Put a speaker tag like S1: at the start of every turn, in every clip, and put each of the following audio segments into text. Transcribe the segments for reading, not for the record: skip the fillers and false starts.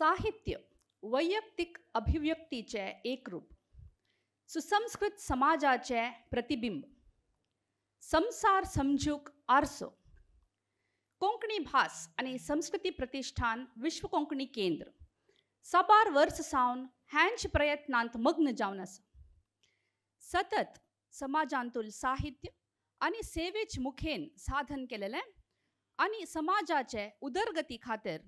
S1: साहित्य वैयक्तिक अभिव्यक्तीचे एक रूप, सुसंस्कृत समाजाचे प्रतिबिंब, संसार समजूक आरसो। कोंकणी भास आनी संस्कृती प्रतिष्ठान विश्व कोंकणी केंद्र साबार वर्स सावन ह्यांच प्रयत्नांत मग्न जावन आसा। सतत समाजांतूल साहित्य आनी सेवेच मुखेन साधन केलेलें आनी समाजाचे उदरगती खातीर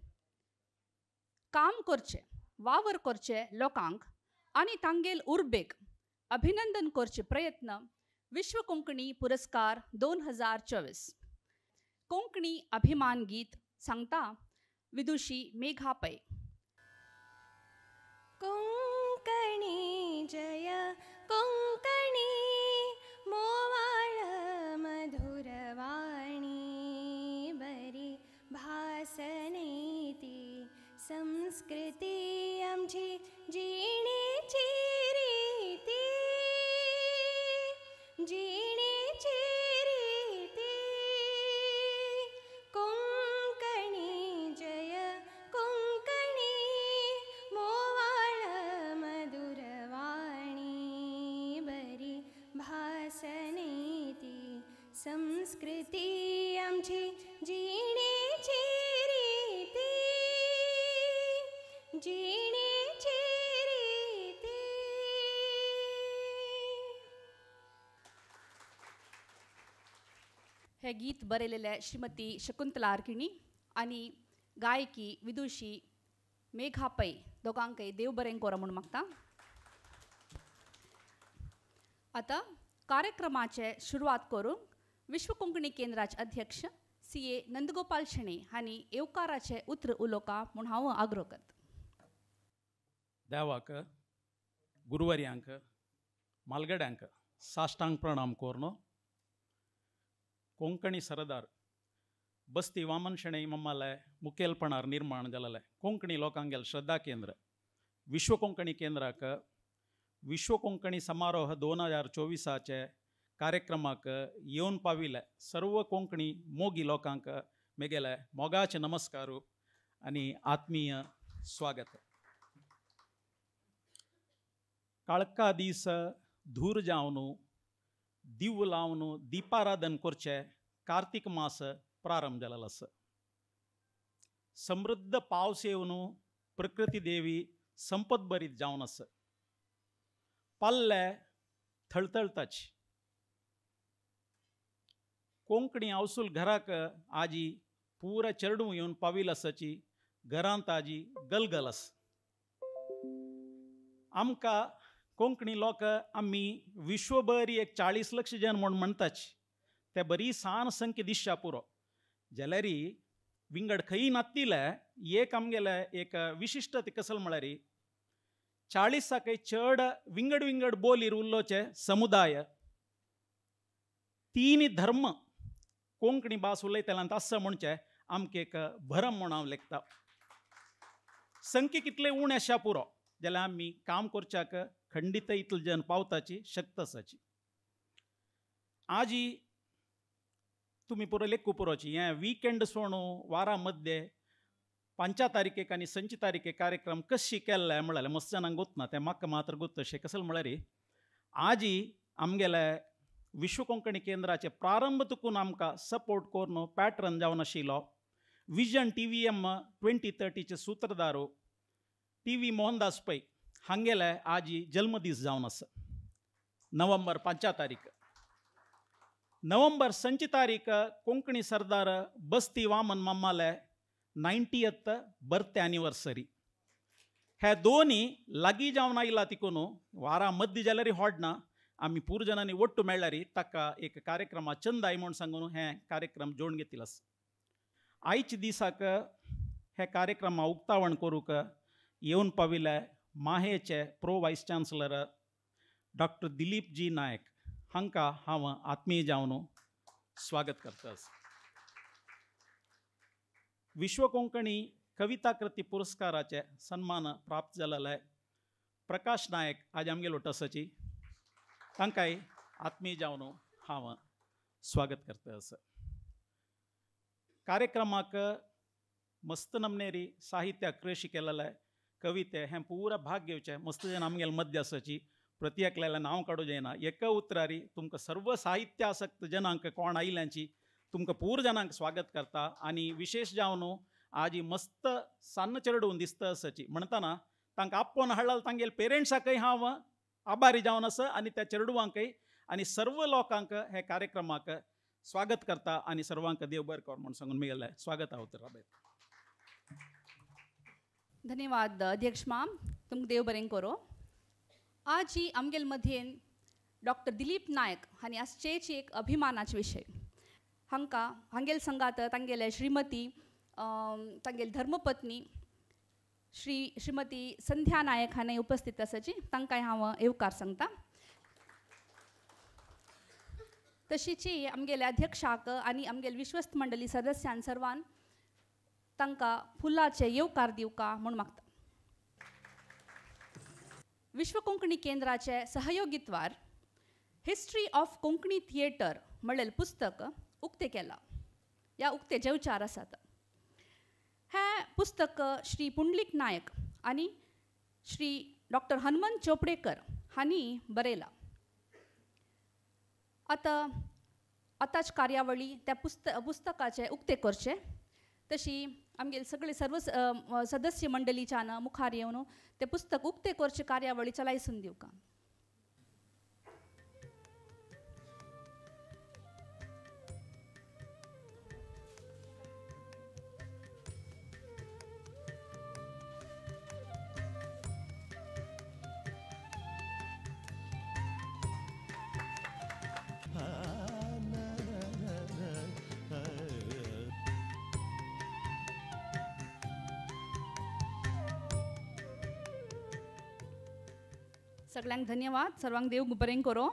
S1: काम करचे, वावर करचे लोकांक आनी तांगेल उर्बेक अभिनंदन करचे प्रयत्न विश्व कोंकणी पुरस्कार 2024। कोंकणी अभिमान गीत सांगता विदुषी मेघा पै।
S2: कोंकणी जय कोंकणी मोवाळ मधुरवाणी बरी भासनेती संस्कृती आमची जिणेची रीती, जिणेची रीती। कोंकणी जय कोंकणी मोवाळ मधुरवाणी बरी भासनेती संस्कृती आमची जिणेची रीती, जिणेची रीती।
S1: हे गीत बरयलेले श्रीमती शकुंतला आर्किणी आनी गायकी विदुषी मेघा पै दोगांकय देव बरें कोरो म्हूण मागता। आतां कार्यक्रमाचे सुरवात करूंक विश्व कोंकणी केंद्राचे अध्यक्ष CA Nandgopal Shenoy हांणी येवकाराचे उतर उलोवका म्हूण हांव आग्रो करता।
S3: देवाक, गुरुवार्यांक, मालगड्यांक साष्टांग प्रणाम कोरनो। कोंकणी सरदार बस्ती वामन शणै मम्माले मुखेलपणार निर्माण जालेले कोंकणी लोकांगेल श्रद्धा केंद्र विश्व कोंकणी केंद्राक विश्व कोंकणी समारोह 2024 कार्यक्रमाक येवन पाविले सर्व कोंकणी मोगी लोकांक मेगेले मोगाचे नमस्कार आनी आत्मीय स्वागत। काळका दीस धूर जावन दिव लावन दीपाराधन करचे कार्तिक मास प्रारंभ जालेलो आसा। समृद्ध पावस येवन प्रकृती देवी संपत भरीत जावन आसा। पाल्ले थळथळताची कोंकणी आवसूल घराक आजी पुरा चेडूं येवन पाविल आसाची घरांत आजी गलगल आसा। आमकां कोंकणी लोक आमी विश्वभर एक 40 लक्ष जन म्हूण म्हणटाची ते बरी सान संख्या दिसच्या पुरो जाल्यार विंगड खंय नातिले एक आमगेले एक विशिश्ट ती कसल म्हळ्यार 40 चड विंगड विंगड बोलीर उल्लोचे समुदाय तीन धर्म कोंकणी भास उलयतल्यांत आसा म्हणचे आमकां एक भरम म्हूण हांव लेखता। संख्या कितले उणें आसा पुरो जाल्यार आमी काम करच्याक खंडीत इतले जन पावताची शक्त आसाची। आजी तुमी पुरो लेखू पुरोची हें विकेंड सोणू वारा मध्य 5 तारखेक आनी 6 तारखेक कार्यक्रम कशी केल्ले म्हळ्यार मस्त जाणांक गोतना तें म्हाका मात्र गोत अशें कसलें म्हळ्यार आजी आमगेले विश्व कोंकणी केंद्राचे प्रारंभ तुकून आमकां सपोर्ट करून पॅटर्न जावन आशिल्लो विजन TVM 2030 सूत्रधार TV Mohandas Pai हांगेले आजी जल्मदीस जावन आसा। नोव्हेंबर 5 तारीख नोव्हेंबर 6 तारीख कोंकणी सरदार बस्ती वामन मामाले 90th birth anniversary. हे दोनी लागीं जावन आयला तिकून वारा मद्दी जाल्यार होडना आमी पूर जणांनी ಒಟ್ಟು मेळ्ळ्यार ताका एक कार्यक्रमा चंदाय म्हूण सांगून हे कार्यक्रम जोडून घेतिल्लो आसा। आयच्या दिसाक हे कार्यक्रमा उक्तावण करूंक येवन पाविल्ले माहेचे pro vice chancellor doctor Dilip G Naik हांकां हांव आत्मीय जावन स्वागत करता। विश्व कोंकणी कविता कृती पुरस्काराचे सन्मान प्राप्त जालेले प्रकाश नायक आज आमगेलो टसाची तांकांय आत्मीय जावन हांव स्वागत करता। कार्यक्रमाक मस्त नमनेरी साहित्य कृषी केलेले कविते हें पुरा भाग घेवचें मस्त जन आमगेले मध्य आसाची प्रति एकल्यालें नांव काडूं जायना एका उतरारी तुमकां सर्व साहित्य आसक्त जनांक कोण आयिल्ल्यांची तुमकां पूर जनांक स्वागत करता आनी विशेष जावन आजी मस्त सान्न चेरडून दिसता आसाची म्हणटना तांकां आपोवन हाडला तांगेले पेरंट्साकय हांव आभारी जावन आसा आनी त्या चेरडुवांकय आनी सर्व लोकांक हे कार्यक्रमाक स्वागत करता आनी सर्वांक देव बरें कर म्हूण सांगून मेळिल्लें स्वागत आहा उतर.
S1: धन्यवाद अध्यक्ष माम, तुमकां देव बरें करो. आज ही आमगेल मध्येन डॉक्टर दिलीप नायक हांणी आजचेच एक अभिमानाचे विशय. हांकां हांगेल संगात तांगेले श्रीमती तांगेले धर्मपत्नी श्रीमती संध्या नायक हांणी उपस्थित आसाची तांकांय हांव येवकार सांगता. तशीच आमगेले अध्यक्षाक आनी आमगेले विश्वस्त मंडळी सदस्यान सर्वान तांकां फुलाचे येवकार दिवका म्हूण मागता. विश्व कोंकणी केंद्राचे सहयोगित्वार हिस्ट्री ऑफ कोंकणी थिएटर म्हणलेलें पुस्तक उक्तें केलां. ह्या उक्ते जेवचार आसात. हें पुस्तक श्री पुंडलीक नायक आनी श्री डॉक्टर हनुमंत चोपडेकर हांणी बरयलां. आतां आतांच कार्यावळी त्या पुस्तकाचें उक्तें करचें तशी आमगेले सगळे सर्व सदस्य मंडळीच्यान मुखार येवन तें पुस्तक उक्तें करचें कार्यावळी चलायसून दिवका. सगळ्यांक धन्यवाद, सर्वांक देव बरें करो.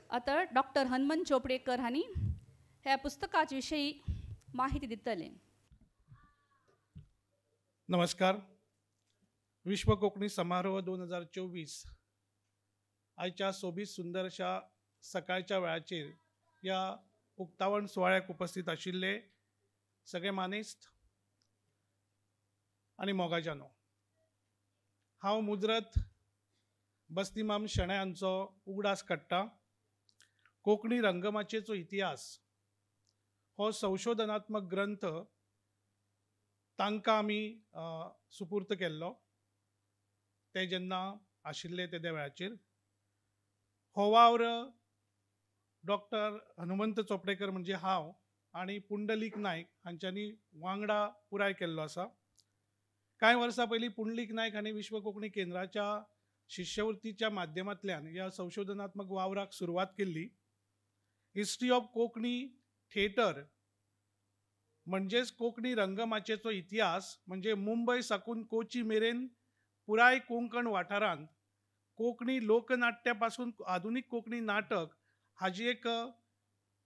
S1: आतां डॉक्टर हनुमंत चोपडेकर हांणी ह्या पुस्तकाचे विशयी माहिती दितले.
S4: नमस्कार. विश्व कोंकणी समारोह 2024 आयच्या सोबीत सुंदर अशा सकाळच्या वेळाचेर ह्या उक्तावण सुवाळ्याक उपस्थित आशिल्ले सगळे मानेस्त आनी मोगाजानो, हांव मुजरत बस्तीमाम शणै हांचो उगडास काडटा. कोंकणी रंगमाचयेचो इतिहास हो संशोधनात्मक ग्रंथ तांकां आमी सुपूर्त केल्लो ते जेन्ना आशिल्ले तेद्या वेळाचेर. हो वावर डॉक्टर हनुमंत चोपडेकर म्हणजे हांव आनी पुंडलीक नायक हांच्यांनी वांगडा पुराय केल्लो आसा. कांय वर्सां पयलीं पुंडलीक नायक हांणी विश्व कोंकणी केंद्राच्या शिश्यवृत्तीच्या माध्यमांतल्यान ह्या संशोधनात्मक वावराक सुरवात केल्ली. हिस्ट्री ऑफ कोंकणी थिएटर म्हणजेच कोंकणी रंगमाचयेचो इतिहास म्हणजे मुंबय साकून कोची मेरेन पुराय कोंकण वाठारांत कोंकणी लोकनाट्या पासून आधुनीक कोंकणी नाटक हाजी एक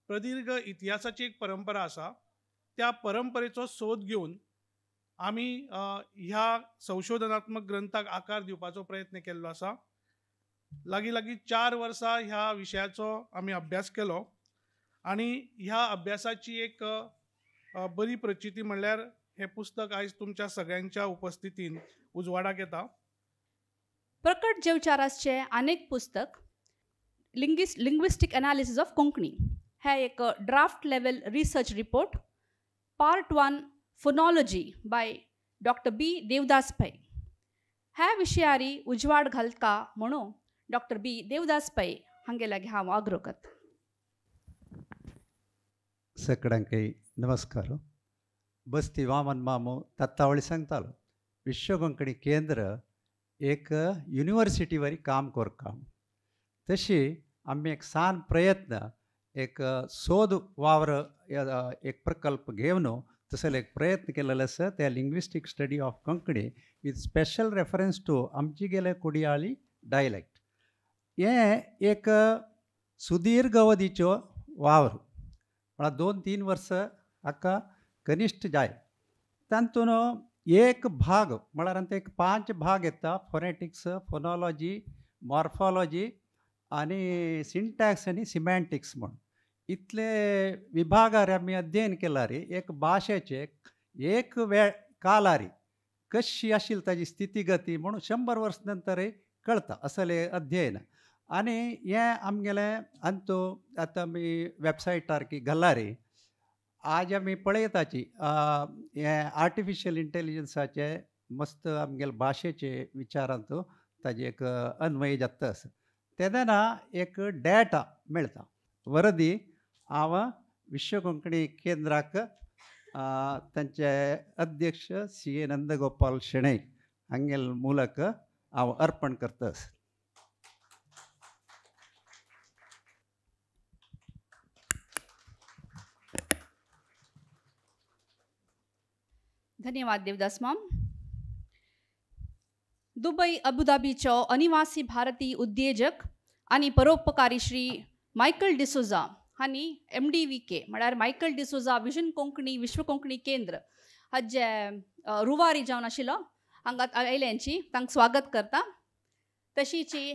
S4: प्रदीर्घ इतिहासाची एक परंपरा आसा. त्या परंपरेचो सोद घेवन आमी ह्या संशोधनात्मक ग्रंथाक आकार दिवपाचो प्रयत्न केल्लो आसा. लागीं लागीं 4 वर्सां ह्या विशयाचो आमी अभ्यास केलो आनी ह्या अभ्यासाची एक बरी प्रचिती म्हणल्यार हें पुस्तक आयज तुमच्या सगळ्यांच्या उपस्थितीन उजवाडाक येता.
S1: प्रकट जेवचाराचें आनेक पुस्तक लिंग्विस्टीक एनालिसीस ऑफ कोंकणी हें एक draft level research report part 1 phonology by doctor B Devdas Pai ह्या विशयारी उजवाड घालता म्हणून डॉक्टर बी देवदास पै हांगे लागीं हांव आग्रो करता.
S5: सगळ्यांकय नमस्कार. बस्ती वामन मामू तत्तावळी सांगतालो विश्व कोंकणी केंद्र एक युनिवर्सिटी वरी काम करता. तशी आमी एक सान प्रयत्न एक सोद वावर एक प्रकल्प घेवन तसो एक प्रयत्न केलेलो आसा त्या linguistic study of Konkani with special reference to आमची गेले कोडियाळी डायलेक्ट. हें एक सुदीर्घ अवधीचो वावर म्हळ्यार 2-3 वर्सां हाका कनिश्ठ जाय. तातूंत एक भाग म्हळ्यार एक 5 भाग येता, फोनेटिक्स, फोनोलॉजी, मॉर्फोलॉजी आनी सिंटॅक्स आनी सिमॅन्टिक्स म्हूण. इतले विभागार आमी अध्ययन केला रे एक भाशेचे एक वेळ कालारी कशी आशिल्ली ताजी स्थितीगती म्हणून 100 वर्स नंतरय कळटा असलें अध्ययन. आनी हें आमगेलें अंतू आतां आमी वेबसायटार की घाला रे आज आमी पळयताची हें आर्टिफिशियल इंटेलिजन्साचे मस्त आमगेले भाशेचे विचारांत ताजे एक अन्वय जाता आसा तेन्ना एक डेटा मेळटा. वरदी हांव विश्व कोंकणी केंद्राक तांचे अध्यक्ष सी ए नंदगोपाल शेणै हांगेल मुलक हांव अर्पण करता.
S1: धन्यवाद देवदास माम. दुबई अबुधाबीचो अनिवासी भारतीय उद्देजक आनी परोपकारी श्री मायकल डिसोजा हांणी MDVK म्हळ्यार मायकल डिसोजा विजन कोंकणी विश्व कोंकणी केंद्र हाजे रुवारी जावन आशिल्लो हांगा आयल्यांची तांकां स्वागत करता. तशीची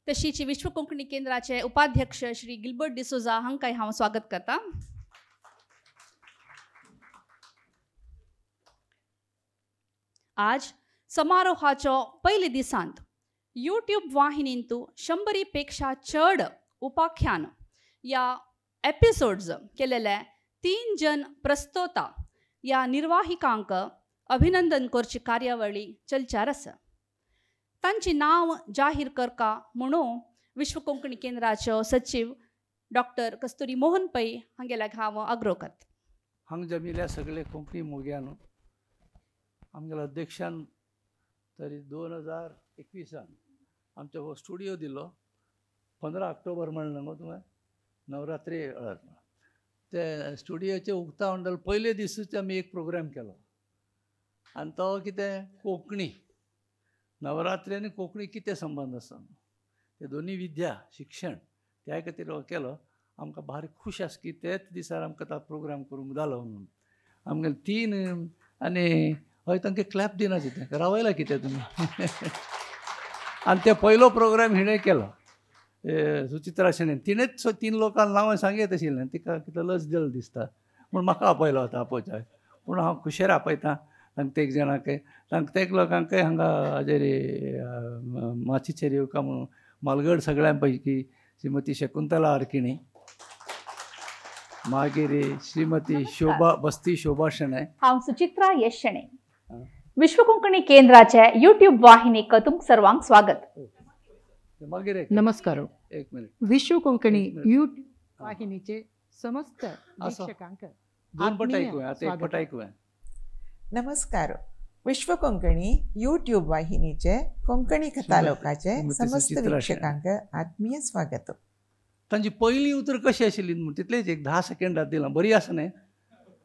S1: तशीची विश्व कोंकणी केंद्राचे उपाध्यक्ष श्री गिल्बर्ट डिसोजा हांकांय हांव स्वागत करता. आज समारोहाचो पयले दिसांत यूट्यूब वाहिनींतू 100 पेक्षा चड उपाख्यान या एपिसोड्स केलेले 3 जन प्रस्तोता या निर्वाहिकांक अभिनंदन करची कार्यावळी चलचार आसा. तांची नांव जाहीर करका म्हणून विश्व कोंकणी केंद्राचो सचीव डॉक्टर कस्तुरी मोहन पै हांगेल्याक हांव आग्रो करता.
S6: हांग जमिल्ल्या सगळे कोंकणी मोग्यान आमगेल्या अध्यक्षान तरी 2021 आमचो हो स्टुडियो दिलो. 15 ऑक्टोबर म्हणलें न्हू तुवें, नवरात्री वेळार ते स्टुडियोचें उक्तावण जालें. पयले दिसूच आमी एक प्रोग्राम केलो आनी तो कितें कोंकणी नवरात्री आनी कोंकणी कितें संबंद आसा ते दोनी विद्या शिक्षण त्या खातीर हो केलो. आमकां भारी खूश आसा की तेच दिसार आमकां तो प्रोग्राम करूंक जालो म्हणून. आमगेले 3 आनी हय तांकां क्लॅप दिना कितें रावयला कितें तुमी. आनी ते पयलो प्रोग्राम हिणें केलो सुचित्रा शेणेन. तिणेंच 3 लोकांक नांवां सांगयत आशिल्लें, तिका कितें लज दिल दिसता म्हूण म्हाका आपयलो आतां आपोवच्या. पूण हांव खुशेर आपयता तांकां एक जाणांक तांकां एक लोकांकय हांगा हाजेर माचीचेर येवका म्हणून मालगड सगळ्यां पैकी श्रीमती शकुंतला आरकिणी, मागीर श्रीमती शोभा बस्ती शोभा शेणै.
S1: हांव सुचित्रा यश शेणै. विश्व कोंकणी केंद्राचे यूट्यूब वाहिनीक तुमकां सर्वांक स्वागत.
S6: मागीर
S7: नमस्कार.
S6: एक मिनिट.
S7: विश्व कोंकणी यूट्यूब वाहिनीचे समस्त वीक्षकांक
S6: दोन पट ऐकूया, आता एक पट ऐकूया.
S8: नमस्कार. विश्व कोंकणी यूट्यूब वाहिनीचे कोंकणी कथालोकाचे समस्त वीक्षकांक आत्मीय स्वागत.
S6: तांची पयलीं उतर कशी आशिल्ली म्हूण तितलेच एक 10 सेकंडात दिलां. बरी आसा न्ही,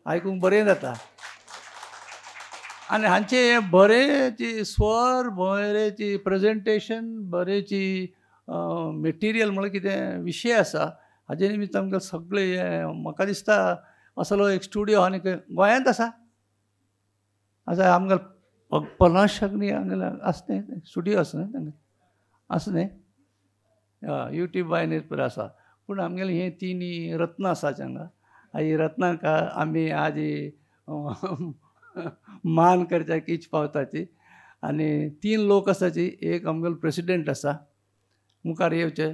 S6: आयकूंक बरें जाता. आनी हांचे बरें स्वर, बरें प्रेजेंटेशन, बरें मटेरियल म्हळ्यार कितें विशय आसा हाजे निमित्त आमकां सगळें म्हाका दिसता असलो एक स्टुडियो आनी गोंयांत आसा आसा आमकां पलाशाक न्ही हांगा आसा न्ही स्टुडियो आसा न्ही तांकां आसा न्ही यूट्यूब वाहिनीर पुरो आसा. पूण आमगेलें हें 3 रत्नां आसा हांगा. ही रत्नांक आमी आज मान करच्याक इच पावताची. आनी 3 लोक आसाची. एक आमगेलो प्रेसिडेंट आसा मुखार येवचे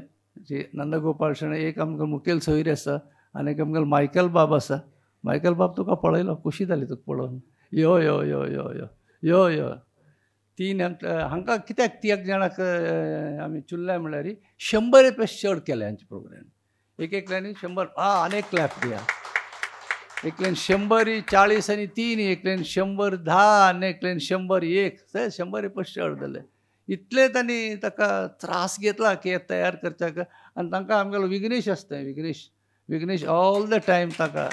S6: श्री नंदगोपाल शेणै, एक आमगेलो मुखेल सोयरी आसा आनी एक आमगेलो मायकल बाब आसा. मायकल बाब तुका पळयलो, खुशी जाली तुका पळोवन. यो यो यो यो यो यो यो 3 हांकां कित्याक 3 जाणांक आमी चुल्ल्या म्हणल्यार 100 पेक्षा चड केले हांचे प्रोग्राम. एक एकल्यांनी 100 आनी एक क्लॅप दिया. एकल्यान 140 आनी 3, एकल्यान 110 आनी एकल्यान 101, 100 पेक्षा चड जाले. इतले तांणी ताका त्रास घेतला की तयार करच्याक. आनी तांकां आमगेलो विघ्नेश आसता, Vighnesh Vighnesh all the time ताका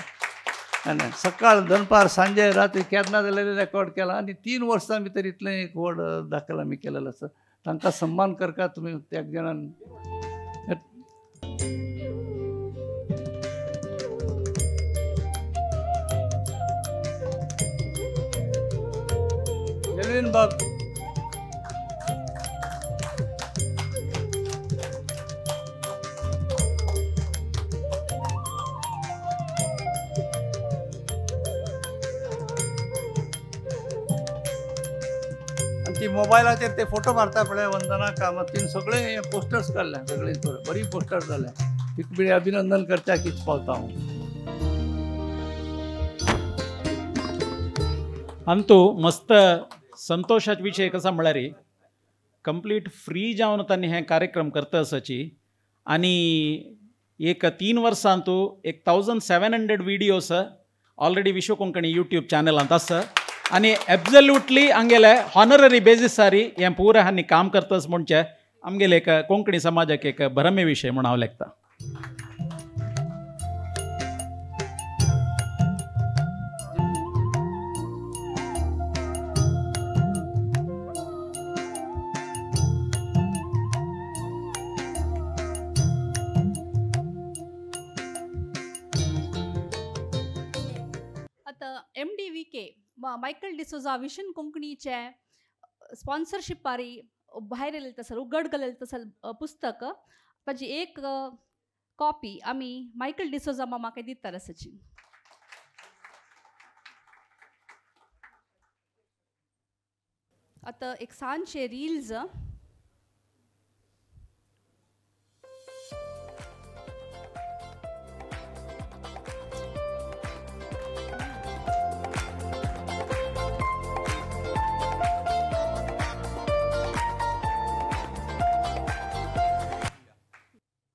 S6: आनी सकाळ दनपार सांजे रात्री केन्ना जाल्यार रेकॉर्ड केला. आनी 3 वर्सां भितर इतलें एक व्हड दाखल आमी केलेलो आसा. तांकां सन्मान करका तुमी त्या जाणान. एल्विन बाब आनी ती मोबायलाचेर ते फोटो मारता पळय वंदना कामतीन सगळे हे पोस्टर्स काडले सगळे बरी पोस्टर जाले तिका अभिनंदन करच्याक पावता हांव.
S3: अंतू मस्त संतोषाचे विषय कसा म्हळ्यार कंप्लीट फ्री जावन तांणी हे कार्यक्रम करता आसाची आनी एक 3 वर्सांतू 1700 विडियोस ऑलरेडी विश्व कोंकणी यूट्यूब चॅनलांत आसा आनी एब्सल्युटली आमगेले हॉनररी बेजिसारी हें पुरा हांणी काम करतास म्हणचे आमगेले एक कोंकणी समाजाक एक भरमे विशय म्हूण हांव लेखता.
S1: मायकल डिसोजा विशन कोंकणीचे स्पॉन्सरशिपारी भायर येयलें तसल उगड गेलें तसल पुस्तक ताजी एक कॉपी आमी मायकल डिसोजा मामाक दितात आसाची. आतां एक सांजचे रिल्स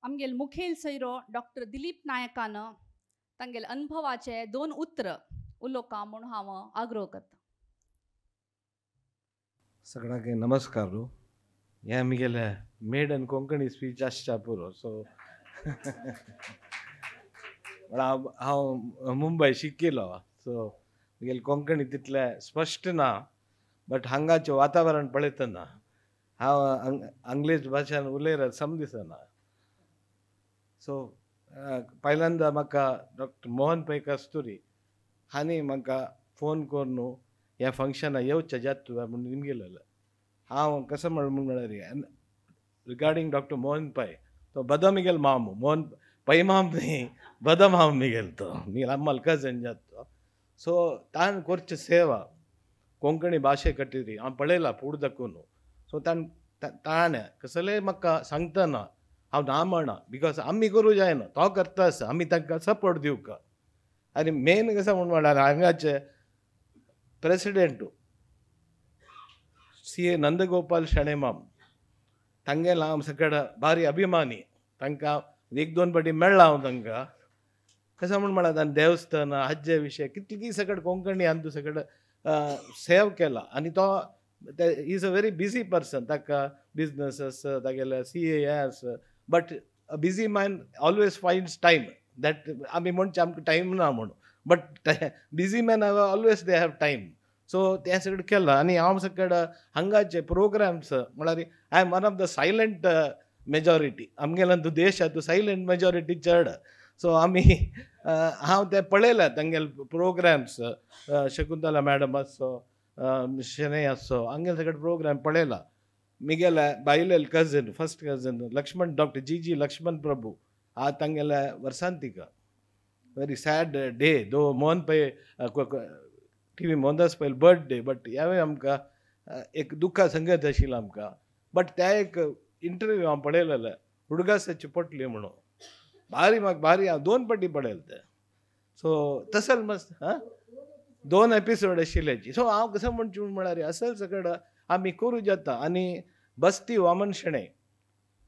S1: आमगेल मुखेल सैरो डॉक्टर दिलीप नायकान तांगेल अनुभवाचे 2 उतर उलोवका म्हूण हांव आग्रो करता.
S9: सगळ्यांक नमस्कार. हें आमगेले मेडन कोंकणी स्पीच आसच्या पुरो. सो हांव मुंबय शिकिल्लो सो म्हगेली कोंकणी तितलें स्पश्ट ना बट हांगाचें वातावरण पळयतना हांव अंग्लेज भाशेन उलयल्यार समदिसना. सो पहिल्यांदा म्हाका डॉक्टर मोहन पै कस्तुरी हांणी म्हाका फोन करून ह्या फंक्शनाक येवचें जाता म्हूण निमगेलेलें. हांव कसो म्हळ्यार रिगार्डींग डॉक्टर मोहन पै तो बदो मिगेल मामू मोहन पै माम न्ही बदो माम मिगेल तो मिगेल अम्माल कजन जाता. सो ताण करची सेवा कोंकणी भाशे खातीर हांव पळयला फूड दाखोवन. सो ताणें कसलें म्हाका सांगतना हांव ना म्हणा because आमी करूं जायना तो करता आसा आमी तांकां सपोर्ट दिवका. आनी मेन कसो म्हूण म्हळ्यार हांगाचे प्रेसिडेंट CA Nandgopal शणैमाम तांगेलो हांव सगळ्या भारी अभिमानी. तांकां 1-2 फावटी मेळ्ळा हांव तांकां. कसो म्हूण म्हळ्यार तांणी देवस्थान हाजे विशय कितली सगळें कोंकणी आमचो सगळें सेव केला. आनी तो is a very busy person. ताका बिजनस आसा तागेले CA आसा but a busy man always finds time. That आमी म्हणचे आमकां टायम ना म्हणून but busy man always they have time. So तें सगळें केलां आनी हांव सगळें हांगाचे प्रोग्राम्स म्हळ्यार I am one of the silent majority. आमगेलो तूं देश आहा तूं सायलंट मेजॉरिटी चड. सो आमी हांव तें पळयलां तांगेले प्रोग्राम्स शकुंतला मॅडम आसो शणै आसो हांगेले सगळे प्रोग्राम पळयला. मिगेले बायले cousin first cousin Laxman doctor G Laxman Prabhu आ तांगेले वर्सांतिका very sad day though Mohan Pai T V Mohandas Pai birthday but ह्यावें आमकां एक दुख्खा संगत आशिल्लो आमकां. बट त्या एक इंटरव्यू हांव पळयलेलें हुडगासाची पोटली म्हणून भारी म्हाका भारी हांव 2 फावटी पळयलें तें. सो तसल मस्त हां 2 एपिसोड आशिल्ल्याची. सो हांव कसो म्हणचें म्हळ्यार असल सगळें आमी करूं जाता. आनी बस्ती वामन शणै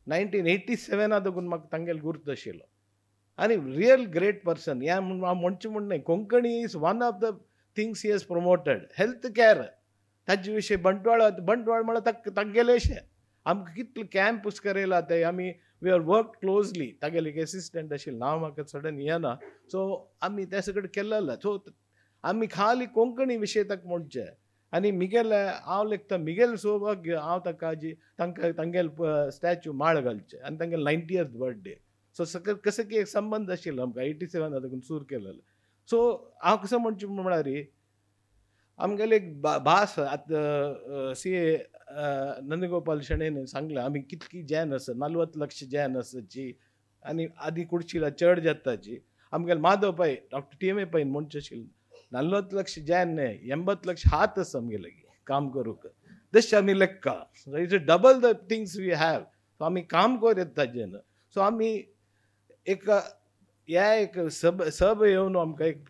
S9: 1987 देखून म्हाका तांगेलो गुर्त आशिल्लो आनी रियल ग्रेट पर्सन. ह्या म्हूण हांव म्हणचें म्हूण न्हय Konkani is one of the things he has promoted. Health care ताजे विशय बंटवाळ बंटवाळ म्हळ्यार तांगेलेशें आमकां कितले कॅम्प करयला ते आमी we are work closely. तागेले एक एसिस्टंट आशिल्लें नांव म्हाका सडन येना. सो आमी तें सगळें केलेलें. सो आमी खाली कोंकणी विशय ताका म्हणचें आनी मिगेले हांव लेखता मिगेल सौभाग्य हांव ताका जी तांकां तांगेले स्टॅच्यू माळ घालचे आनी तांगेले 90th birthday. सो सगळें कसो की एक संबंद आशिल्लो आमकां 87 देखून सूर केलेलो. सो हांव कसो म्हणचें म्हळ्यार आमगेले एक भास आतां CA Nandgopal शणैन सांगलें आमी कितकी जॅन आसा 40 लक्ष जॅन आसाची आनी आदी कुडचिला चड जाताची. आमगेले Madhav Pai doctor TMA पैन म्हणचें आशिल्लें 40 लक्ष जॅन न्हय 80 लक्ष हात आसा आमगेले काम करूंक. तशें आमी लेखा. It's double the things we have. So आमी काम कर येता ताजेन. सो आमी एक ह्या एक सब सब येवन आमकां एक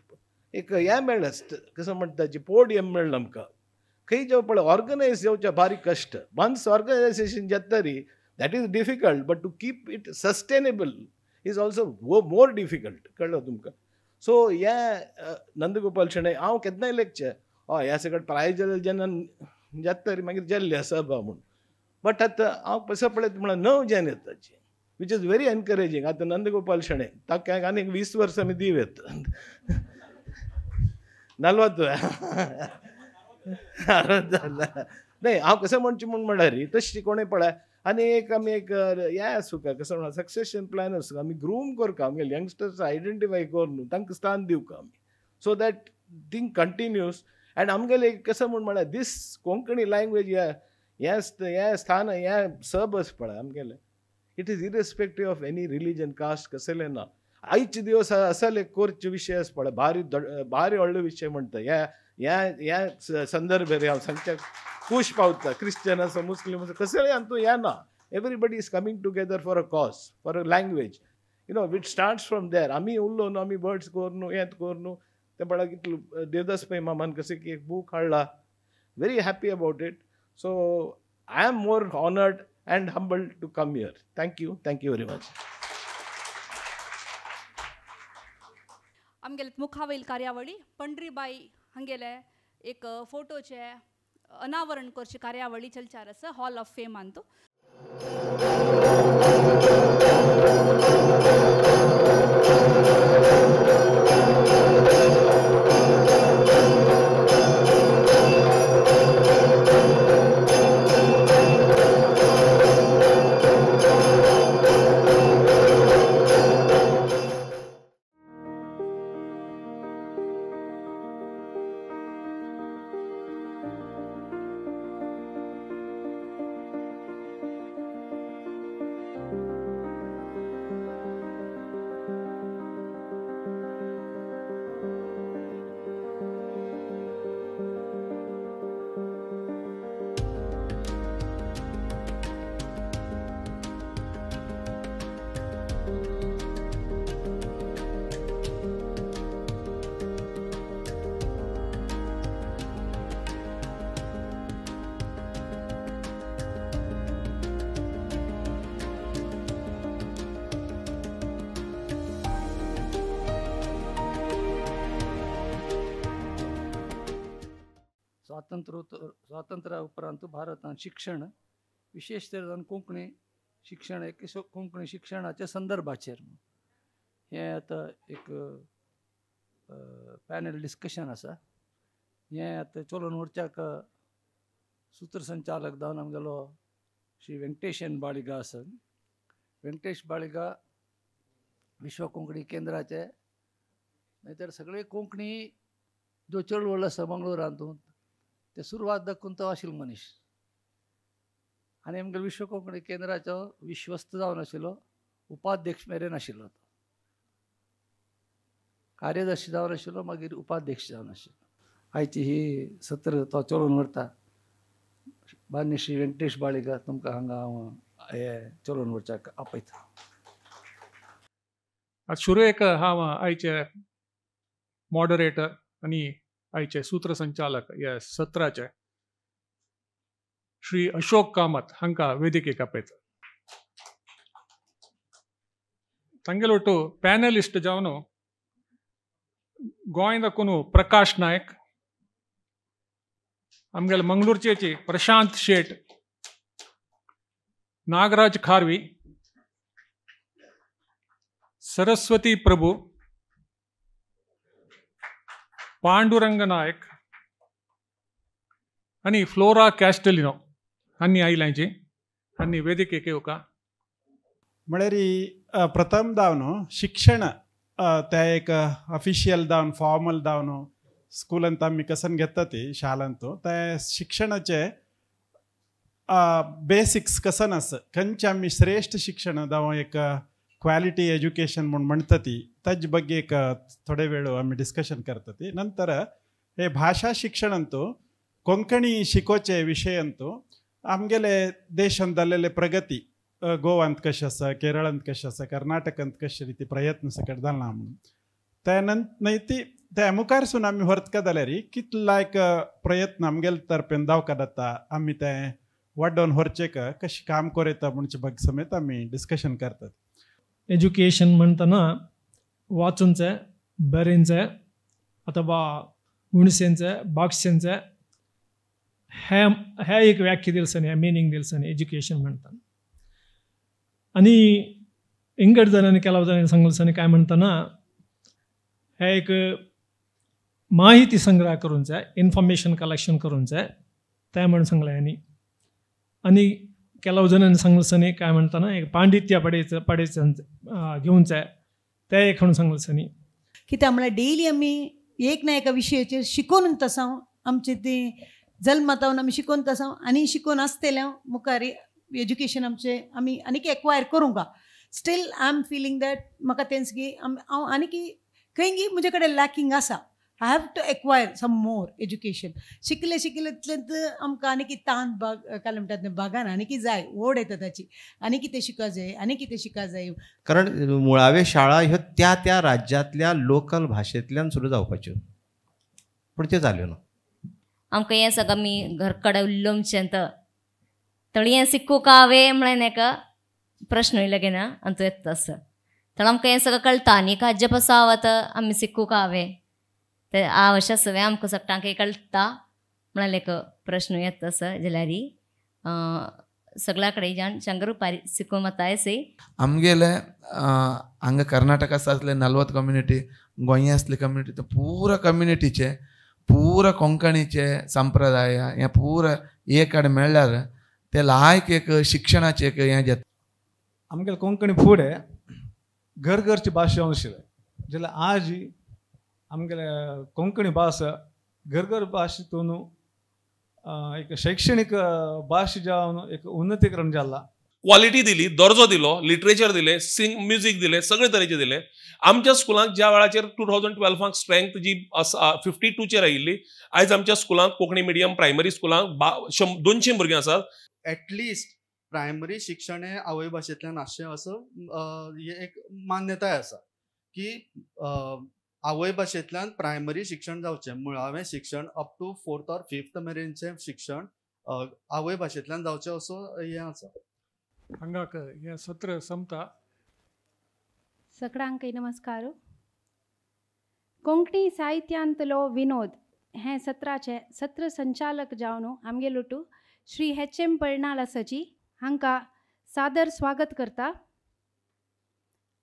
S9: एक हें मेळ्ळें, कसं म्हणटा ताची पोडियम मेळ्ळें आमकां. खंय जेव पळय ऑर्गनायज जावचें बारीक कश्ट. वन्स ऑर्गनायजेशन जाता तरी that is difficult, but to keep it sustainable is also more difficult. कळ्ळो तुमकां? सो हें नंदगोपाल शणै हांव केन्नाय लेखचें हय ह्या सगळें प्रायज जाल्यार जेन्ना जाता तरी मागीर जाल्ली सभा म्हूण. बट आतां हांव कसो पळयता म्हळ्यार नव Jane येताची, which is very encouraging. आतां नंदगोपाल शणै ताका आनीक 20 वर्सां आमी दिव येता 40 नाही हांव कसं म्हणचें म्हूण म्हळ्यार तशी कोणें पळय. आनी एक आमी एक हें आसूंक कसं म्हणा सक्सेशन प्लॅन आसूंक आमी ग्रूम करता आमगे यंगस्टर्स आयडेंटिफाय करून तांकां स्थान दिवंक आमी, so that thing continues. And आमगेले कसं म्हूण म्हळ्यार दीस कोंकणी लँग्वेज ह्या ह्या स्थान ह्या सब आसा पळय आमगेलें, it is irrespective of any religion caste कसलें ना. आयचे दिवस असले कोर्चे विशय आसा पळय भारी भारी व्हडलो विशय म्हणटा. ह्या ह्या ह्या संदर्भेर हांव सांगच्या खूश पावता. क्रिश्चन आसा मुस्लीम आसा कसलें हातूंत हें ना. Everybody is coming together for a cause, for a language, you know, it starts from there. आमी उरलो न्हू, आमी वर्ड्स करून हें करून तें पळय कितलो देवदास पै मामान कशें की एक बूक हाडला. Very happy about it. So I am more honoured and humbled to come here. Thank you, thank you very much.
S1: आमगेले मुखावयल कार्यावळी पंढरीबाई हांगेले एक फोटोचे अनावरण करची कार्यावळी चलचार आसा हॉल ऑफ फेमांत.
S6: स्वातंत्र्या उपरांत भारतान शिक्षण विशेष तरेन कोंकणी शिक्षण एक कोंकणी शिक्षणाच्या संदर्भाचेर हें आतां एक पॅनल डिस्कशन आसा. हें आतां चलोवन व्हरच्याक सूत्रसंचालक जावन आमगेलो श्री व्यंकटेश एन बाळिगा आसा. व्यंकटेश बाळिगा विश्व कोंकणी केंद्राचे नाहीतर सगळे कोंकणी जो चळवळ आसा मंगळूरांतून ते सुरवात दाखून तो आशिल्लो मनीस आनी आमगेलो विश्व कोंकणी केंद्राचो विश्वस्त जावन आशिल्लो, उपाध्यक्ष मेरेन आशिल्लो, तो कार्यदर्शी जावन आशिल्लो, मागीर उपाध्यक्ष जावन आशिल्लो. आयची ही सत्र तो चलोवन व्हरता. मान्य श्री व्यंकटेश बाळिगा तुमकां हांगा हांव हे चलोवन व्हरच्याक आपयता.
S10: सुरू हांव आयचे मॉडरेटर आनी आयचे सूत्रसंचालक ह्या सत्राचे श्री अशोक कामत हांकां वेदिकेक आपयता. तांगेलो तो पॅनलिस्ट जावन गोंय दाखोवन प्रकाश नायक, आमगेले मंगळूरचे प्रशांत शेट, नागराज खारवी, सरस्वती प्रभू, पांडुरंग नायक आनी फ्लोरा कॅस्टलिनो हांणी आयल्यांची हांणी वेदिकेक येवका.
S11: म्हळ्यार प्रथम जावन शिक्षण ते एक ऑफिशियल जावन फॉर्मल जावन स्कुलांत आमी कसन घेता ती शालांत ते शिक्षणाचे बेसिक्स कसन आसा, खंयचें आमी श्रेश्ठ शिक्षण जावं एक क्वालिटी एज्युकेशन म्हूण म्हणटा ती ताजे ಬಗ್ಗೆ एक थोडे वेळ आमी डिस्कशन करता ती. नंतर हे भाशा शिक्षणांतू कोंकणी शिकोवचे विशयांतू आमगेले देशांत जाल्लेले प्रगती गोवांत कशें आसा, केरळांत कशें आसा, कर्नाटकांत कशें रीती प्रयत्न सकट जाला म्हणून त्या न्हय ती त्या मुखारसून आमी व्हरतका जाल्यार कितलो लायक प्रयत्न आमगेले तर्फेन जावका जाता, आमी तें वाडोवन व्हरचें कशें काम करता म्हणचे बग समेत आमी डिस्कशन करतात.
S12: एज्युकेशन म्हणटना वाचूंचे, बरेंचे अथवा गुणसेंचे, भाक्षेंचे हे हे एक व्याख्या दिलसनी, हे मिनींग दिलसनी एज्युकेशन म्हणटात. आनी इंगड जणांनी ಕೆಲವು जणांनी सांगलसनी काय म्हणटना हे एक माहिती संग्रह करूंक जाय, इन्फॉर्मेशन कलेक्शन करूंक जाय तें म्हण सांगलें. आनी आनी ಕೆಲವು जणांनी सांगलसनी काय म्हणटना एक पांडित्य पडेच पडेच घेवंक जाय तें एक म्हणून सांगलसनी.
S13: कित्याक म्हळ्यार डेली आमी एक ना एका विशयाचेर शिकोवन आसा, आमचे ते जल्मातावन आमी शिकोवन आसा आनी शिकोवन आसतलें मुखार एज्युकेशन आमचें आमी आनीक एक्वायर करूंक. Still I am feeling that म्हाका तेंच की हांव आनीक खंय म्हजे कडेन लॅकिंग आसा. I have to acquire some more education. शिकले शिकले तितलेंत आमकां आनीक तान बाग काय म्हणटात बागान आनीक जाय, ओड येता ताची, आनी कितें शिका जाय, आनी कितें शिका जाय.
S14: कारण मुळाव्यो शाळा ह्यो त्या त्या राज्यांतल्या लोकल भाशेंतल्यान सुरू जावपाच्यो, पूण त्यो जाल्यो ना.
S15: आमकां हें सगळं आमी घर कडेन उल्लोमचें तळयें सिक्कू कावे म्हळ्यार एका प्रश्न येयलो ना आनी तो येता आसा. तर आमकां हें सगळं कळटा आनी हाजे पासून वता आमी सिक्कू कावे ते आवश्य सगळें आमकां सगळ्यांक कळटा म्हळ्यार एक प्रश्न येता आसा. जाल्यार सगळ्या कडेन जाण शंकर रुपारी सिकून वता आसे.
S16: आमगेले हांगा कर्नाटका आसले 40 कम्युनिटी, गोंया आसले कम्युनिटी, तर पुरा कम्युनिटीचे पुरा कोंकणीचे संप्रदाय हे पुरा एक कडेन मेळ्ळ्यार ते लायक एक शिक्षणाचें एक हें जाता.
S17: आमगेले कोंकणी फुडें घर घरची भाशा जावन आशिल्लें, जाल्यार आज आमगेले कोंकणी भास घर घर भाशेतून एक शैक्षणिक भाशा जावन एक उन्नतीकरण जाला.
S18: क्वॉलिटी दिली, दर्जो दिलो, लिटरेचर दिलें, सिंग म्युजीक दिलें, सगळे तरेचे दिलें. आमच्या स्कुलांत ज्या वेळाचेर 2012 स्ट्रेंथ जी आसा 52चेर आयिल्ली, आयज आमच्या स्कुलांत कोंकणी मिडियम प्रायमरी स्कुलांत 200 भुरगीं आसात.
S19: एटलिस्ट प्रायमरी शिक्षण हें आवय भाशेंतल्यान आसचें असो एक मान्यताय आसा की आवय भाशेंतल्यान प्रायमरी शिक्षण जावचें, मुळावें शिक्षण up two 4th or 5th मेरेनचें शिक्षण आवय भाशेंतल्यान जावचें असो हें आसा.
S10: हांगाक हें सत्र संपता.
S2: सगळ्यांकय नमस्कार. कोंकणी साहित्यांतलो विनोद हें सत्राचें सत्र संचालक जावन आमगेलोटू श्री एच.एम. पर्णाल आसाची हांकां सादर स्वागत करता.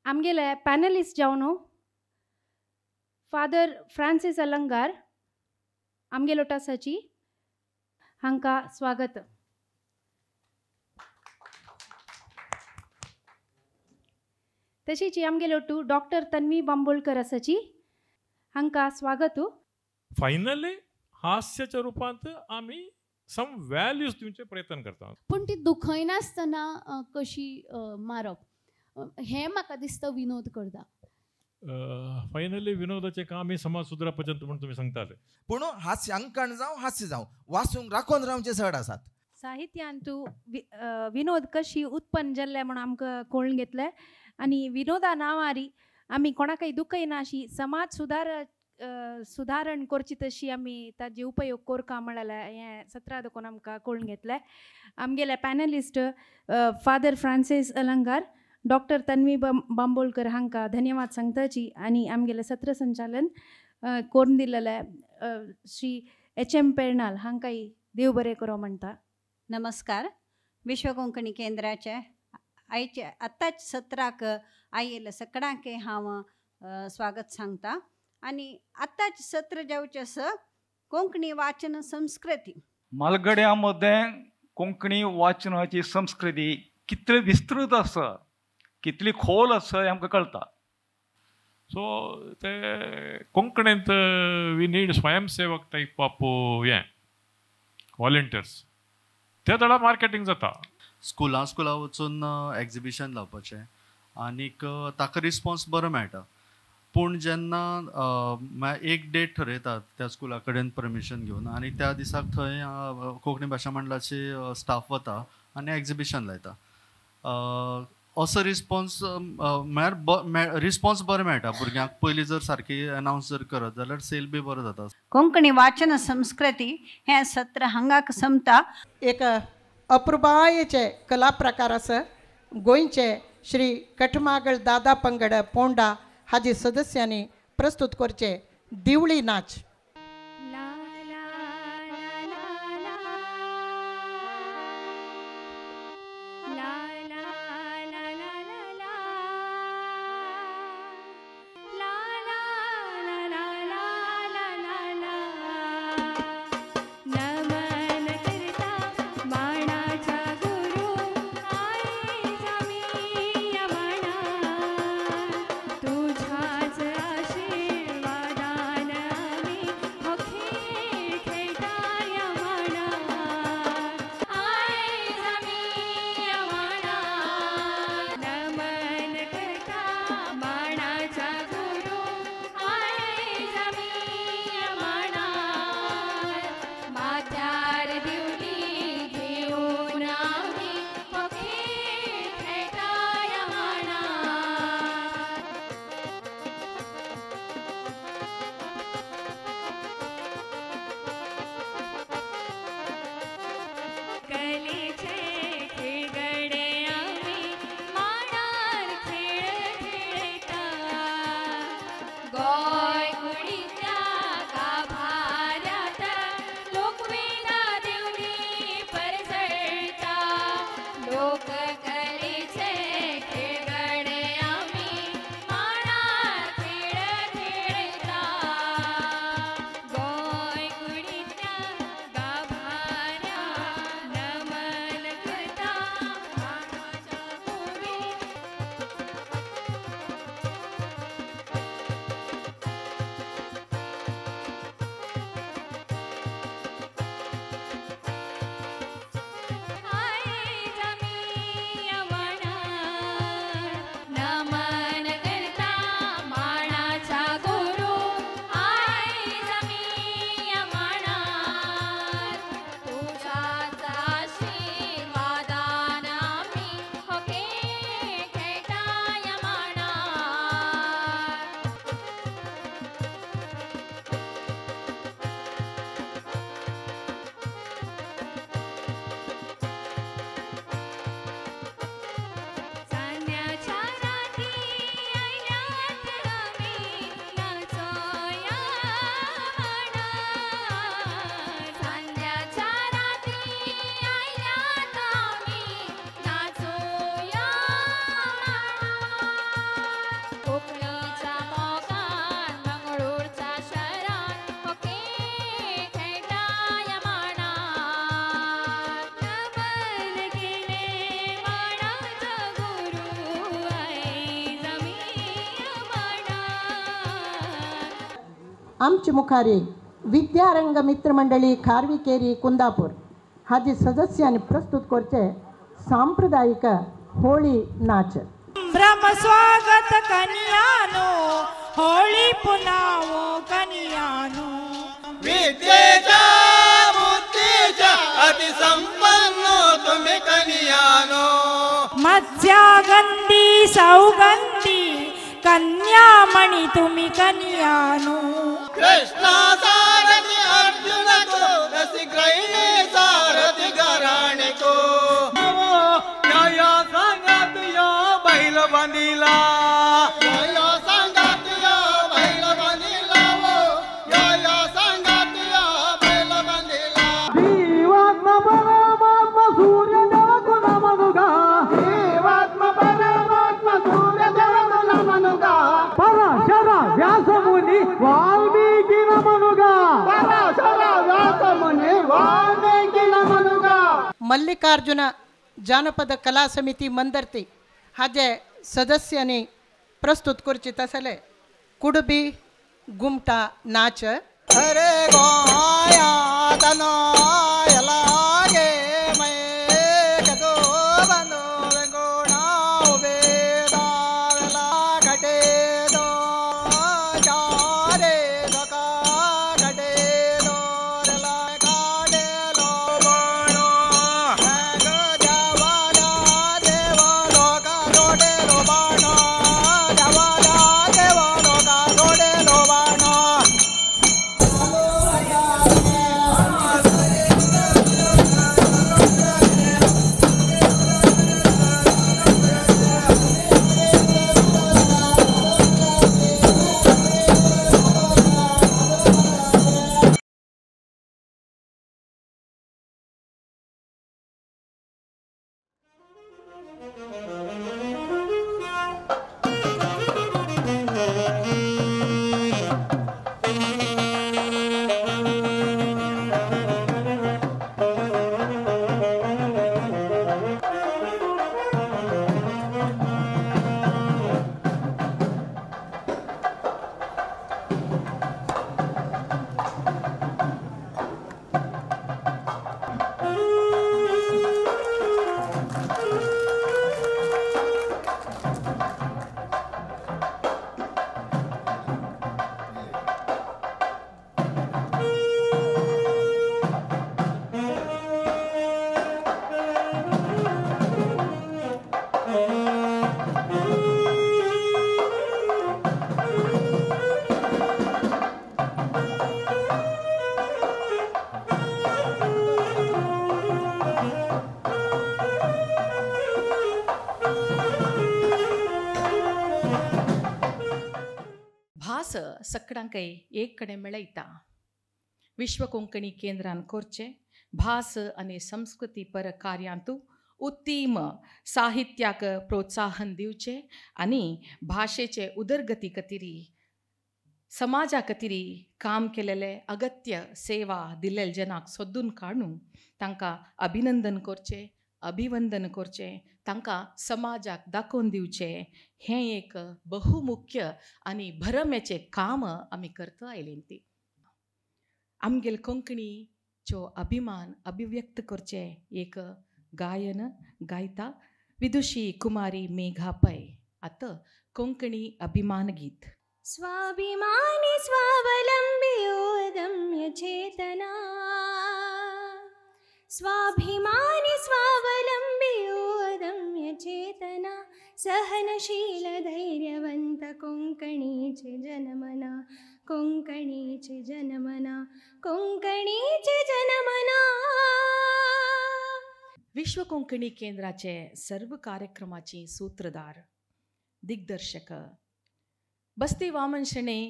S2: आमगेले पॅनलिस्ट जावन फादर फ्रांसीस अलंगार आमगेलोट आसाची हांकां स्वागत. तशीच आमगेलोटू डॉक्टर तन्वी बांबोळकर आसाची हांकां स्वागत.
S20: फायनली हास्याच्या रुपांत आमी सम व्हॅल्यूज दिवचे प्रयत्न करता,
S21: पूण ती दुखयनासतना कशी मारप हें म्हाका दिसता विनोद करता.
S20: फायनली विनोदाचें काम समाज सुदारपाचें म्हूण तुमी सांगताले,
S22: पूण हास्य अंकण जावं हास्य जावं वाचूंक राखून रावचे चड आसात.
S2: साहित्यांतू विनोद कशी उत्पन्न जाल्ले म्हूण आमकां कळून घेतलें आनी विनोदा नांवारी आमी कोणाकय दुखयना अशी समाज सुदारण करची तशी आमी ताजे उपयोग करका म्हळ्यार हें सत्रा देखून आमकां कळून घेतलें. आमगेले panelist father Francis Alangar, doctor Tanvi Bambolkar हांकां धन्यवाद सांगताची आनी आमगेलें सत्र संचालन करून दिल्लें श्री एच.एम. पेर्नाल हांकांय देव बरें करो म्हणटा.
S23: नमस्कार. विश्व कोंकणी केंद्राचे आयचे आत्ताच सत्राक आयिल्ल्या सगळ्यांक हांव स्वागत सांगता. आनी आत्ताच सत्र जावचें आसा कोंकणी वाचन संस्कृती.
S24: मालगड्यां मदें कोंकणी वाचनाची संस्कृती कितली विस्तृत आसा, कितली खोल आसा हें आमकां कळटा.
S20: सो ते कोंकणींत we need स्वयंसेवक टायप ऑफ हें व्हॉलंटियर्स, ते दडा मार्केटींग जाता.
S19: स्कुलां स्कुलां वचून एग्जिबिशन लावपाचें आनीक ताका रिस्पोन्स बरो मेळटा. पूण जेन्ना म्हळ्यार एक डेट ठरयतात त्या स्कुला कडेन परमिशन घेवन आनी त्या दिसाक थंय कोंकणी भाशा मंडळाचे स्टाफ वता आनी एग्जिबिशन लायता. असो रिस्पॉन्स म्हळ्यार रिस्पॉन्स बरो मेळटा भुरग्यांक. पयलीं जर सारकी अनावन्स जर करत जाल्यार सेल बी बरो जाता.
S23: कोंकणी वाचन संस्कृती हें सत्र हांगाक समता.
S4: एक अपुरबायेचे कला प्रकार आसा. गोंयचे श्री कठमागळ दादा पंगड पोंडा हाजी सदस्यांनी प्रस्तुत करचे दिवळी नाच. आमचे मुखारी विद्यारंग मित्रमंडळी खारविकेरी कुंदापूर हाजी सदस्यांनी प्रस्तुत करचे सांप्रदायिक होळी नाच.
S5: ब्रह्म स्वागत कनियानो होळी पुनावो कनियानो
S7: विद्येच्या बुद्धीच्या अतिसंपन्न तुम्ही कनियानो
S5: मत्स्यागंधी सौगंधी कन्यामणि तुम्ही कनियानो
S7: कृष्णा सारथी अर्जुन को रसिग्रहिणी सारथी घराणे को या सांगात या बैल बांधिला या सांगात या बैल बांधिला या सांगात या बैल बांधिला
S8: जीवात्मा परमात्मा सूर्य देव गुण मनुगा
S7: जीवात्मा परमात्मा सूर्य देव गुण मनुगा
S8: पराशर व्यास मुनी वाल्मीकि नमनुगा
S7: पराशर व्यास मुनी वाल्मीकि नमनुगा.
S4: मल्लिकार्जुन जानपद कला समिती मंदर्ती हाजे सदस्यांनी प्रस्तुत करची तसले कुडबी गुमटा नाच.
S7: अरे गोया तनो यलागे मैं कसो बंदो वेंगोणा उबेदा वेला घटे दो
S1: सगळ्यांकय एक कडेन मेळयता. विश्व कोंकणी केंद्रान करचें भास आनी संस्कृती पर कार्यांतू उत्तीम साहित्याक प्रोत्साहन दिवचें आनी भाशेचे उदरगती खातीर समाजा खातीर काम केलेले अगत्य सेवा दिल्ले जनाक सोदून काडून तांकां अभिनंदन करचें, अभिवंदन करचें, तांकां समाजाक दाखोवन दिवचें हें एक बहुमुख्य आनी भरमेचें काम आमी करता आयलीं. ती आमगेले कोंकणीचो अभिमान अभिव्यक्त करचें एक गायन गायता विदुषी कुमारी मेघा पै. आतां कोंकणी अभिमान गीत.
S3: स्वाभिमानी स्वावलंबी अदम्य चेतना, स्वाभिमानी स्वावलंबी अदम्य चेतना, सहनशील धैर्यवंत कोंकणीचे जनमना, कोंकणीचे जनमना, कोंकणीचे जनमना.
S1: विश्व कोंकणी केंद्राचे सर्व कार्यक्रमाची सूत्रधार दिग्दर्शक बस्ती वामन शणै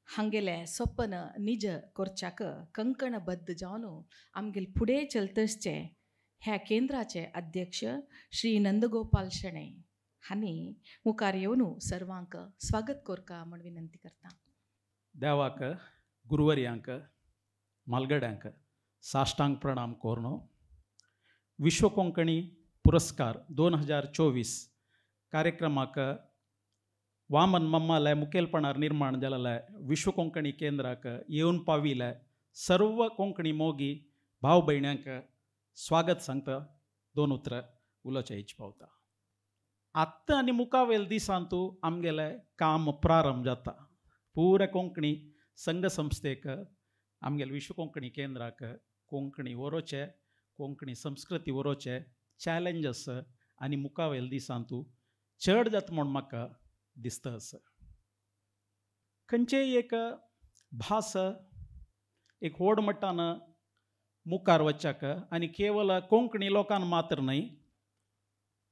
S1: हांगेले सपन निज करच्याक कंकणबद्ध जावन आमगेले फुडें चलतसचे ह्या केंद्राचे अध्यक्ष श्री नंदगोपाल शणै हांणी मुखार येवन सर्वांक स्वागत करका म्हूण विनंती करता.
S6: देवाक, गुरुवर्यांक, मालगड्यांक साष्टांग प्रणाम करून विश्व कोंकणी पुरस्कार 2024 कार्यक्रमाक वामन मम्माले मुखेलपणार निर्माण जालेले विश्व कोंकणी केंद्राक येवन पाविले सर्व कोंकणी मोगी भाव भयण्यांक स्वागत सांगता. दोन उतरां उलोवच्या इच पावता. आत्तां आनी मुखावेल दिसांतू आमगेलें काम प्रारंभ जाता. पुरा कोंकणी संघ संस्थेक आमगेले विश्व कोंकणी केंद्राक कोंकणी वरोवचें, कोंकणी संस्कृती वरोवचें चॅलेंज आसा आनी मुखावेल दिसांतू चड जाता म्हूण म्हाका दिसता आसा. खंयचेय एक भास एक व्हड मट्टान मुखार वचच्याक आनी केवल कोंकणी लोकांक मात्र न्हय,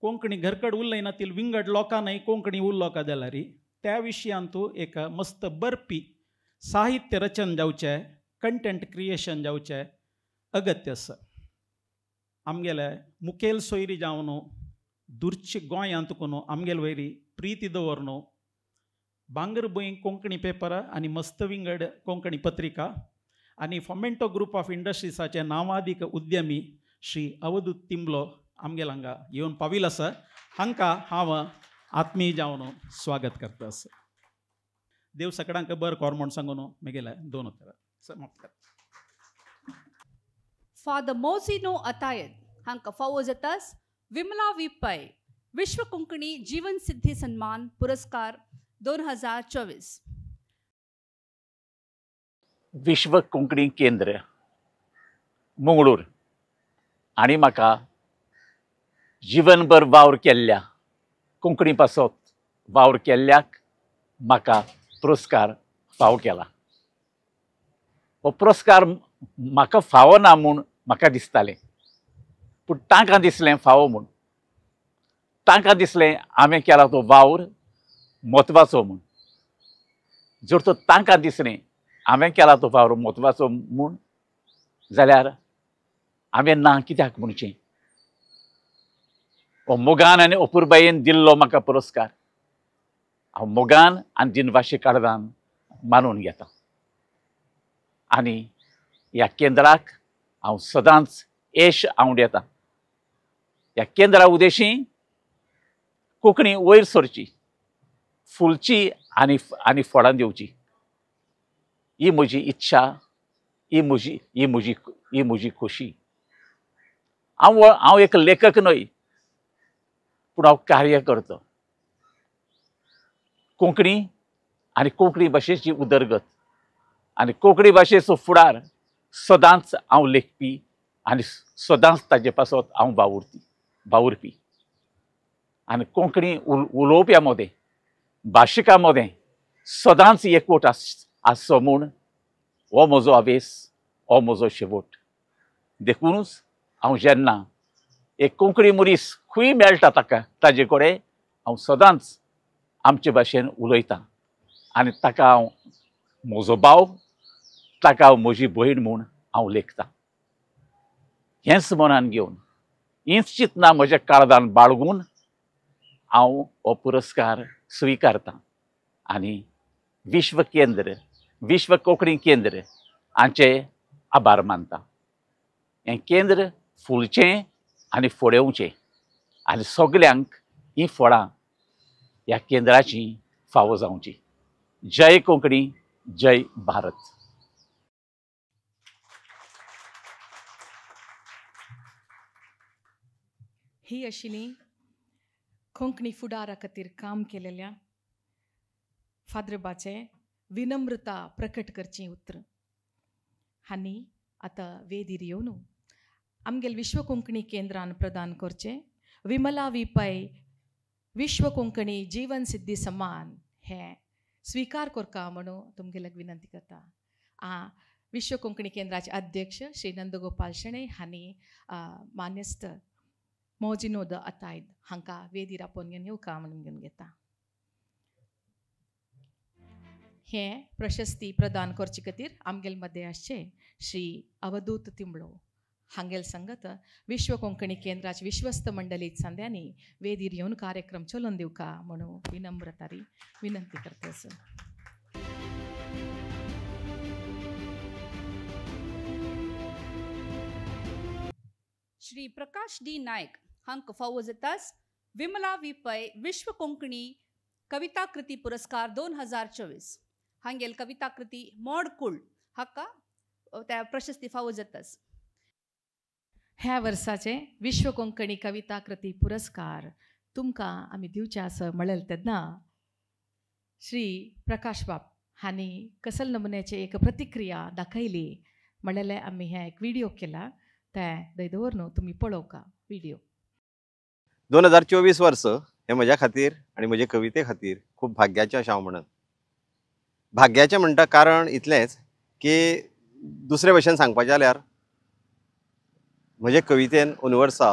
S6: कोंकणी घरकड उलयना ती विंगड लोकांय कोंकणी उलोवका जाल्यार त्या विशयांतू एक मस्त बरपी साहित्य रचन जावचें, कंटेंट क्रिएशन जावचें अगत्य आसा. आमगेले मुखेल सोयरी जावन दुर्ची गोंयांत कोन आमगेले वयरी प्रिती दवरन भांगरभूंय कोंकणी पेपर आनी मस्त विंगड कोंकणी पत्रिका आनी फोमेंटो ग्रुप ऑफ इंडस्ट्रीजाचे नांवादीक उद्यमी श्री अवधूत तिंबलो आमगेले हांगा येवन पाविल आसा. हांकां हांव आत्मीय जावन स्वागत करता आसा. देव सगळ्यांक बरें कर म्हूण सांगून म्हगेले दोन उतरां समाप्त करता.
S9: फादर मोजिनो अतायत हांकां फावो जातास विमला वी पै विश्व कोंकणी जीवन सिद्धी सन्मान पुरस्कार 2024.
S25: विश्व कोंकणी केंद्र मंगळूर आनी म्हाका जिवनभर वावर केल्ल्या कोंकणी पासत वावर केल्ल्याक म्हाका पुरस्कार फावो केला. हो पुरस्कार म्हाका फावो ना म्हूण म्हाका दिसतालें, पूण तांकां दिसलें फावो म्हूण. तांकां दिसलें हांवें केला तो वावर म्हत्वाचो म्हूण. जर तो तांकां दिसलें हांवें केला तो वावर म्हत्वाचो म्हूण जाल्यार हांवें ना कित्याक म्हणचें. हो मोगान आनी अपुरबायेन दिल्लो म्हाका पुरस्कार हांव मोगान आनी दिनवाशी काळजान मानून घेता आनी ह्या केंद्राक हांव सदांच येश आंवडेता. ह्या केंद्रा उद्देशी कोंकणी वयर सरची, फुलची आनी आनी फळां दिवची ही म्हजी इच्छा, ही म्हजी ही म्हजी ही म्हजी खोशी. हांव हांव एक लेखक न्हय, पूण हांव कार्य करता. कोंकणी आनी कोंकणी भाशेची उदरगत आनी कोंकणी भाशेचो फुडार सदांच हांव लेखपी आनी सदांच ताजे पासत हांव वावुरपी आनी कोंकणी उलोवप्या मदें, भाशिकां मदें सदांच एकवट आसचो म्हूण हो म्हजो हावेस, हो म्हजो शेवट. देखुनूच हांव जेन्ना एक कोंकणी मनीस खंय मेळटा ताका ताजे कडेन हांव सदांच आमचे भाशेन उलयतां आनी ताका हांव म्हजो भाव, ताका हांव म्हजी भयण म्हूण हांव लेखतां. हेंच मनान घेवन, हींच चिंतनां म्हज्या काळजान बाळगून हांव हो पुरस्कार स्विकारतां आनी विश्व केंद्र, विश्व कोंकणी केंद्र हांचे आभार मानता. हें केंद्र फुलचें आनी फुडेवचें आनी सगल्यांक हीं फळां ह्या केंद्राचीं फावो जावची. जय कोंकणी, जय भारत.
S1: ही आशिल्ली कोंकणी फुडारा खातीर काम केलेल्या फादरबाचें विनम्रता प्रकट करचीं उतरां. आनी आतां वेदीर येवन आमगेल विश्व कोंकणी केंद्रान प्रदान करचें विमला वी पै विश्व कोंकणी जीवन सिद्धी सम्मान हें स्विकार करका म्हणून तुमगेल्याक विनंती करता. विश्व कोंकणी केंद्राचे अध्यक्ष श्री नंदगोपाल शेणै हांणी मानेस्त मोजिनो the अतायद हांकां वेदीर आपोवन घेवन येवका म्हणून घेवन घेता. हें प्रशस्ती प्रदान करचे खातीर आमगेल मदें आसचे श्री अवधूत तिंबळो हांगेल संगत विश्व कोंकणी केंद्राचे विश्वस्त मंडळी सांद्यांनी वेदीर येवन कार्यक्रम चलोवन दिवका म्हणून विनम्रतारी विनंती करता.
S9: श्री प्रकाश डी नायक हांकां फावो जातास विमला वी पै विश्व कोंकणी कविता कृती पुरस्कार 2024. हांगेल कविता कृती मोडकूळ हाका त्या प्रशस्ती फावो जातास.
S1: ह्या वर्साचे विश्व कोंकणी कविता कृती पुरस्कार तुमकां आमी दिवचे आसा म्हणलें तेन्ना श्री प्रकाश बाब हांणी कसल नमुन्याची एक प्रतिक्रिया दाखयली म्हणलें आमी हें एक व्हिडिओ केला, तें दय दवर न्हू तुमी पळोवका व्हिडिओ.
S11: 2024 वर्स हें म्हज्या खातीर आनी म्हजे कविते खातीर खूब भाग्याचें अशें हांव म्हणन. भाग्याचें म्हणटा कारण इतलेंच की दुसरे भशेन सांगपाचें जाल्यार म्हजे कवितेन अंदू वर्सा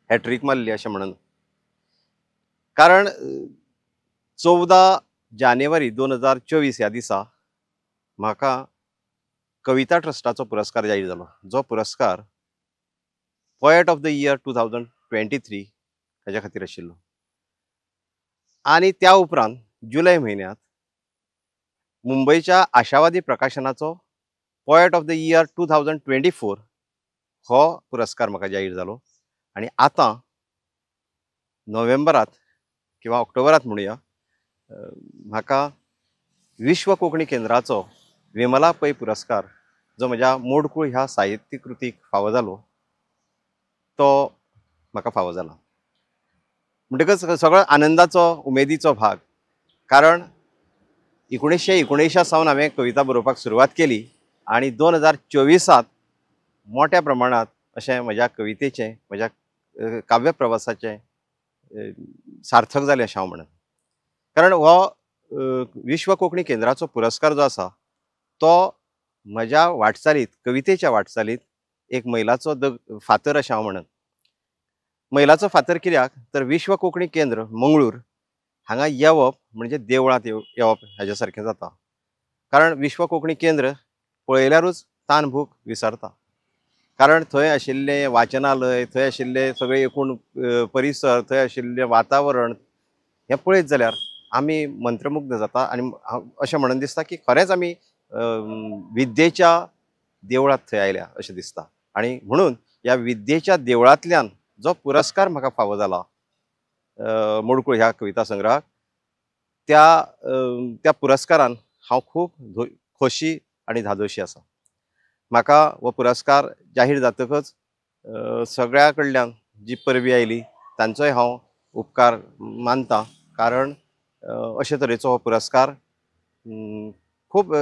S11: हॅट्रीक मारली अशें म्हणून. कारण 14 जानेवारी 2024 ह्या दिसा म्हाका कविता ट्रस्टाचो पुरस्कार जाहीर जालो, जो पुरस्कार पोएट ऑफ the year 2023 हाज्या खातीर आशिल्लो. आनी त्या उपरांत जुलय म्हयन्यांत मुंबयच्या आशावादी प्रकाशनाचो पोएट ऑफ the year 2024 हो पुरस्कार म्हाका जाहीर जालो. आनी आतां नोव्हेंबरात किंवा ऑक्टोबरात म्हणुया म्हाका विश्व कोंकणी केंद्राचो विमला पै पुरस्कार जो म्हज्या मोडकूळ ह्या साहित्य कृतीक फावो जालो तो म्हाका फावो जाला. म्हणटकच सगळो आनंदाचो उमेदीचो भाग, कारण 1979 सावन हांवें कविता बरोवपाक सुरवात केली आनी 2024 मोठ्या प्रमाणांत अशें म्हज्या कवितेचें म्हज्या काव्य प्रवासाचें सार्थक जालें अशें हांव म्हणन. कारण हो विश्व कोंकणी केंद्राचो पुरस्कार जो आसा तो म्हज्या वाटचालीत कवितेच्या वाटचालीत एक मैलाचो फातर अशें हांव म्हणन. मैलाचो फातर कित्याक तर विश्व कोंकणी केंद्र मंगळूर हांगा येवप म्हणजे देवळांत येवप हाज्या सारकें जाता. कारण विश्व कोंकणी केंद्र पळयल्यारूच तान भूक विसरता. कारण थंय आशिल्लें वाचनालय, थंय आशिल्ले सगळे एकूण परिसर, थंय आशिल्लें वातावरण हें पळयत जाल्यार आमी मंत्रमुग्ध जाता आनी अशें म्हणून दिसता की खरेंच आमी विद्येच्या देवळांत थंय आयल्या अशें दिसता. आनी म्हणून ह्या विद्येच्या देवळांतल्यान जो पुरस्कार म्हाका फावो जाला मोडकूळ ह्या कविता संग्रहाक, त्या त्या पुरस्कारान हांव खूब खोशी आनी धादोशी आसा. म्हाका हो पुरस्कार जाहीर जातकच सगळ्या कडल्यान जी परबी आयली तांचोय हांव उपकार मानता, कारण अशे तरेचो हो पुरस्कार खूब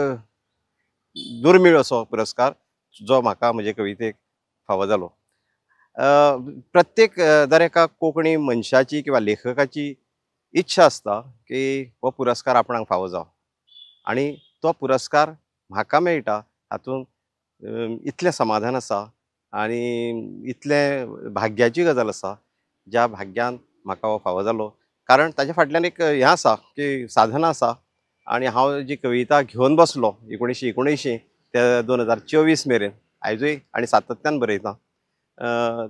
S11: दुर्मीळ असो पुरस्कार जो म्हाका म्हजे कवितेक फावो जालो. प्रत्येक दर एका कोंकणी मनशाची किंवा लेखकाची इच्छा आसता की हो पुरस्कार आपणाक फावो जावं आनी तो पुरस्कार म्हाका मेळटा हातूंत इतलें समाधान आसा आनी इतलें भाग्याची गजाल आसा ज्या भाग्यान म्हाका हो फावो जालो. कारण ताज्या फाटल्यान एक हें आसा की साधना आसा, आनी हांव जी कविता घेवन बसलो 1979 ते 2024 मेरेन आयजूय आनी सातत्यान बरयता.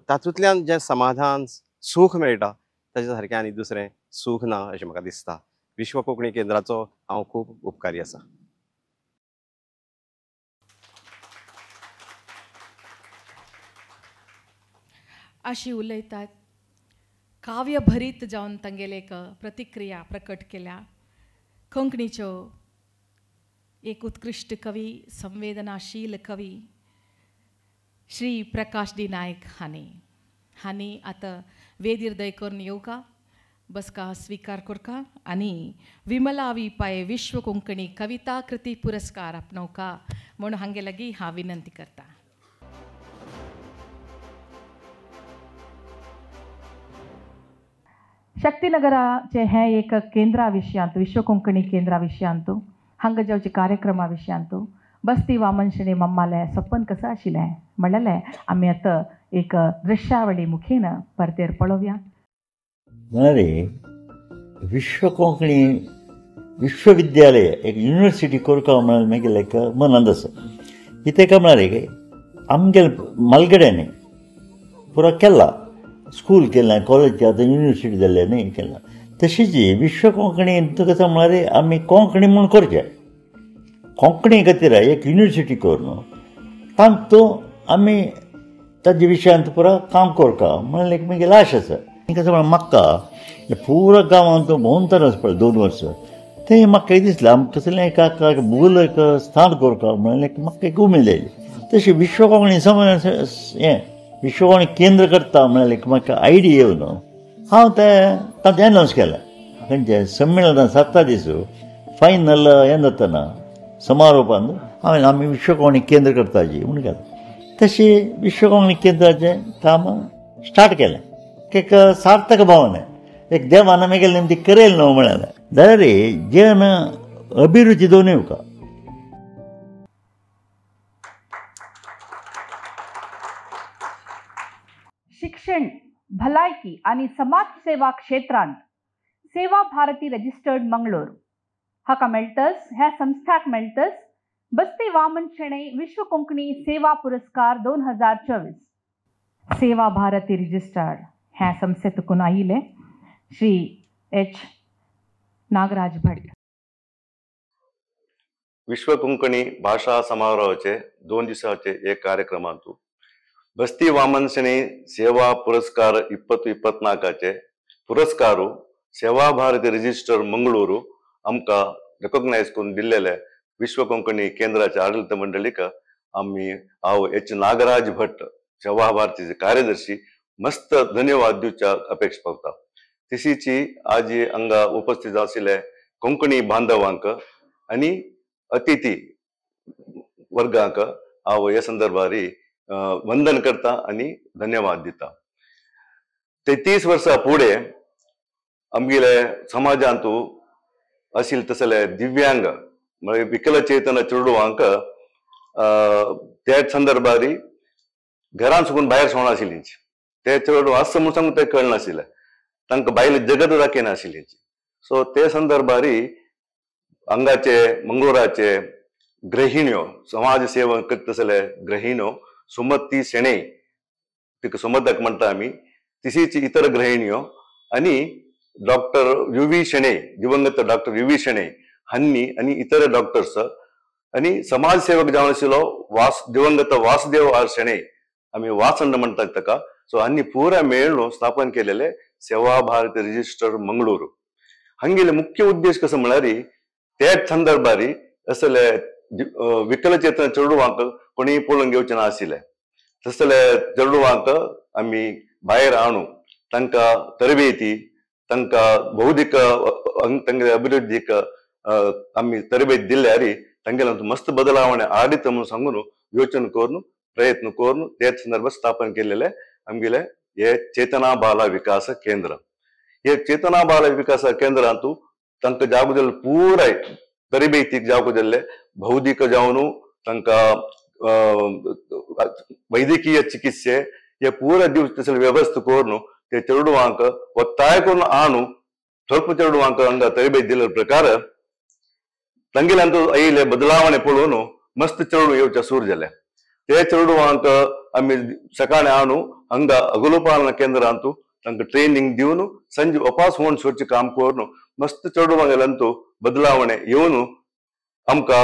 S11: तातूंतल्यान जें समाधान सूख मेळटा ताच्या सारकें आनी दुसरें सूख ना अशें म्हाका दिसता. विश्व कोंकणी केंद्राचो हांव खूब उपकारी आसा.
S1: अशी उलयतात काव्यभरीत जावन तांगेले एक प्रतिक्रिया प्रकट केल्या. कोंकणीच्यो एक उत्कृश्ट कवी, संवेदनाशील कवी श्री प्रकाश डी नायक हांणी हांणी आतां वेदीर दय करून येवका, बसका स्वीकार करका आनी विमला वी पै विश्व कोंकणी कविता कृती पुरस्कार आपणोवका म्हूण हांगे लागीं हांव विनंती करता. शक्तिनगराचे हें एक केंद्रा विशयांत, विश्व कोंकणी केंद्रा विशयांत, हांगा जावचे कार्यक्रमा विशयांत बस्ती वामन शणै मम्मालें सपन कसं आशिल्लें म्हणलें आमी आतां एक दृश्यावळी मुखेन परतेर पळोवया.
S12: म्हळ्यार विश्व कोंकणी विश्वविद्यालय एक युनिवर्सिटी करका म्हळ्यार मागीर एक मनांत आसा. कितें काय म्हळ्यार आमगेले मालगड्यांनी पुरो केला, स्कूल केलां, कॉलेज आतां युनिवर्सिटी जाल्ले न्ही केलां. तशीच विश्व कोंकणी कसं म्हळ्यार आमी कोंकणी म्हूण करचें, कोंकणी खातीर एक युनिवर्सिटी करून तांतूं आमी ताजे विशयांत पुरो काम करता म्हणून एक मागीर आश आसा. कसं म्हळ्यार म्हाका पुरो गांवांत भोंवतना पळय 2 वर्सां तें म्हाका दिसलें आमकां कसलें एक भूल एक स्थान करता म्हणून एक म्हाका एक उमेद आयली. तशी विश्व कोंकणी समज हें विश्व कोंकणी केंद्र करता म्हळ्यार एक म्हाका आयडिया येवन हांव तें तांचें अनावन्स केलें. खंयचें संमेलनां 7 दीस फायनल हें जातना समारोपान हांवें आमी विश्व कोंकणी केंद्र करताची म्हूण केलें. तशी विश्व कोंकणी केंद्राचें काम स्टार्ट केलें. एक सार्थक भावना एक देवान मागीर नेमकी करेल न्हू म्हळ्यार जाल्यार जेन अभिरुची दोनूय का.
S9: शिक्षण, भलायकी आनी समाजसेवा क्षेत्रांत सेवा भारती रजिस्टर्ड मंगळूर हाका मेळटस ह्या संस्थाक मेळटस बस्ती वामन शणै विश्व कोंकणी सेवा पुरस्कार 2024.
S1: सेवा भारती रजिस्टर्ड ह्या संस्थेतून आयिल्ले श्री एच नागराज भट.
S13: विश्व कोंकणी भाशा समारोहाचे 2 दिवसाचे एक कार्यक्रमांतु बस्ती वामन शणै सेवा पुरस्कार 2024 पुरस्कार सेवा भारती रजिस्टर मंगळूरू आमकां रेकॉग्नायज करून दिल्लेले विश्व कोंकणी केंद्राचे आडळीत मंडळीक आमी हांव एच नागराज भट सेवा भारतीचे कार्यदर्शी मस्त धन्यवाद दिवच्या अपेक्षा पावता. तशीची आज हांगा उपस्थित आशिल्ले कोंकणी बांधवांक आनी अतिथी वर्गांक हांव हे संदर्भार वंदन करता आनी धन्यवाद दिता. 33 वर्सां फुडें आमगेले समाजांतू आशिल्ले तसले दिव्यांग म्हळ्यार विकलचेतन चेडवांक त्या संदर्भार घरान सुकून भायर सोडनाशिल्लीं. ते चेडूं आसा म्हूण सांगून तें कळनाशिल्लें, तांकां भायलें जगत दाखयनाशिल्लीं. सो ते संदर्भार हांगाचे मंगळुराचे गृहिण्यो समाज सेवा करता तसले गृहिण्यो सुमती शणै तिका सुमतक म्हणटा आमी, तशीच इतर गृहिण्यो आनी डॉक्टर you V Shenoi, दिवंगत डॉक्टर you V Shenoi हांणी आनी इतर डॉक्टर्स आनी समाजसेवक जावन आशिल्लो दिवंगत वासुदेव आर शणै, आमी वासंड म्हणटात ताका, सो हांणी पुरा मेळून स्थापन केलेले सेवा भारती रजिस्टर मंगळूर. हांगेले मुख्य उद्देश कसो म्हळ्यार त्याच संदर्भार असले विकलचेतन चेडवांक कोणीय पळोवन घेवचे ना आशिल्ले तसले चेडवांक आमी भायर हाडून तांकां तरबेती, तांकां बौद्धीक तांगेले अभिवृद्धीक आमी तरबेती दिल्यार तांगेले मस्त बदलावणे हाडीत म्हणून सांगून योजन करून प्रयत्न करून त्याच संदर्भात स्थापन केलेले आमगेले हे चेतना बाला विकास केंद्र. हे चेतना बाला विकास केंद्रांतू तांकां जागो दिल्ले पुराय तरबेतीक जागो दिल्ले, बौद्धीक जावन तांकां वैद्यकीय चिकित्से हे पुरा दिवचे तसले व्यवस्था करून ते चेडवांक ಒತ್ತಾಯ करून आणू ಸ್ವಲ್ಪ चेडवांक हांगा तरबेती दिल्ले प्रकार तांगेल्यांतू आयिल्ले बदलावणे पळोवन मस्त चेडूं येवचे सूर जाले. ते चेडवांक आमी सकाळी हाडून हांगा अगुलपालन केंद्रांतू तांकां ट्रेनिंग दिवन संजे वापस होवन सोडचें काम करून मस्त चेडवांगेल्यांतू बदलावणे येवन आमकां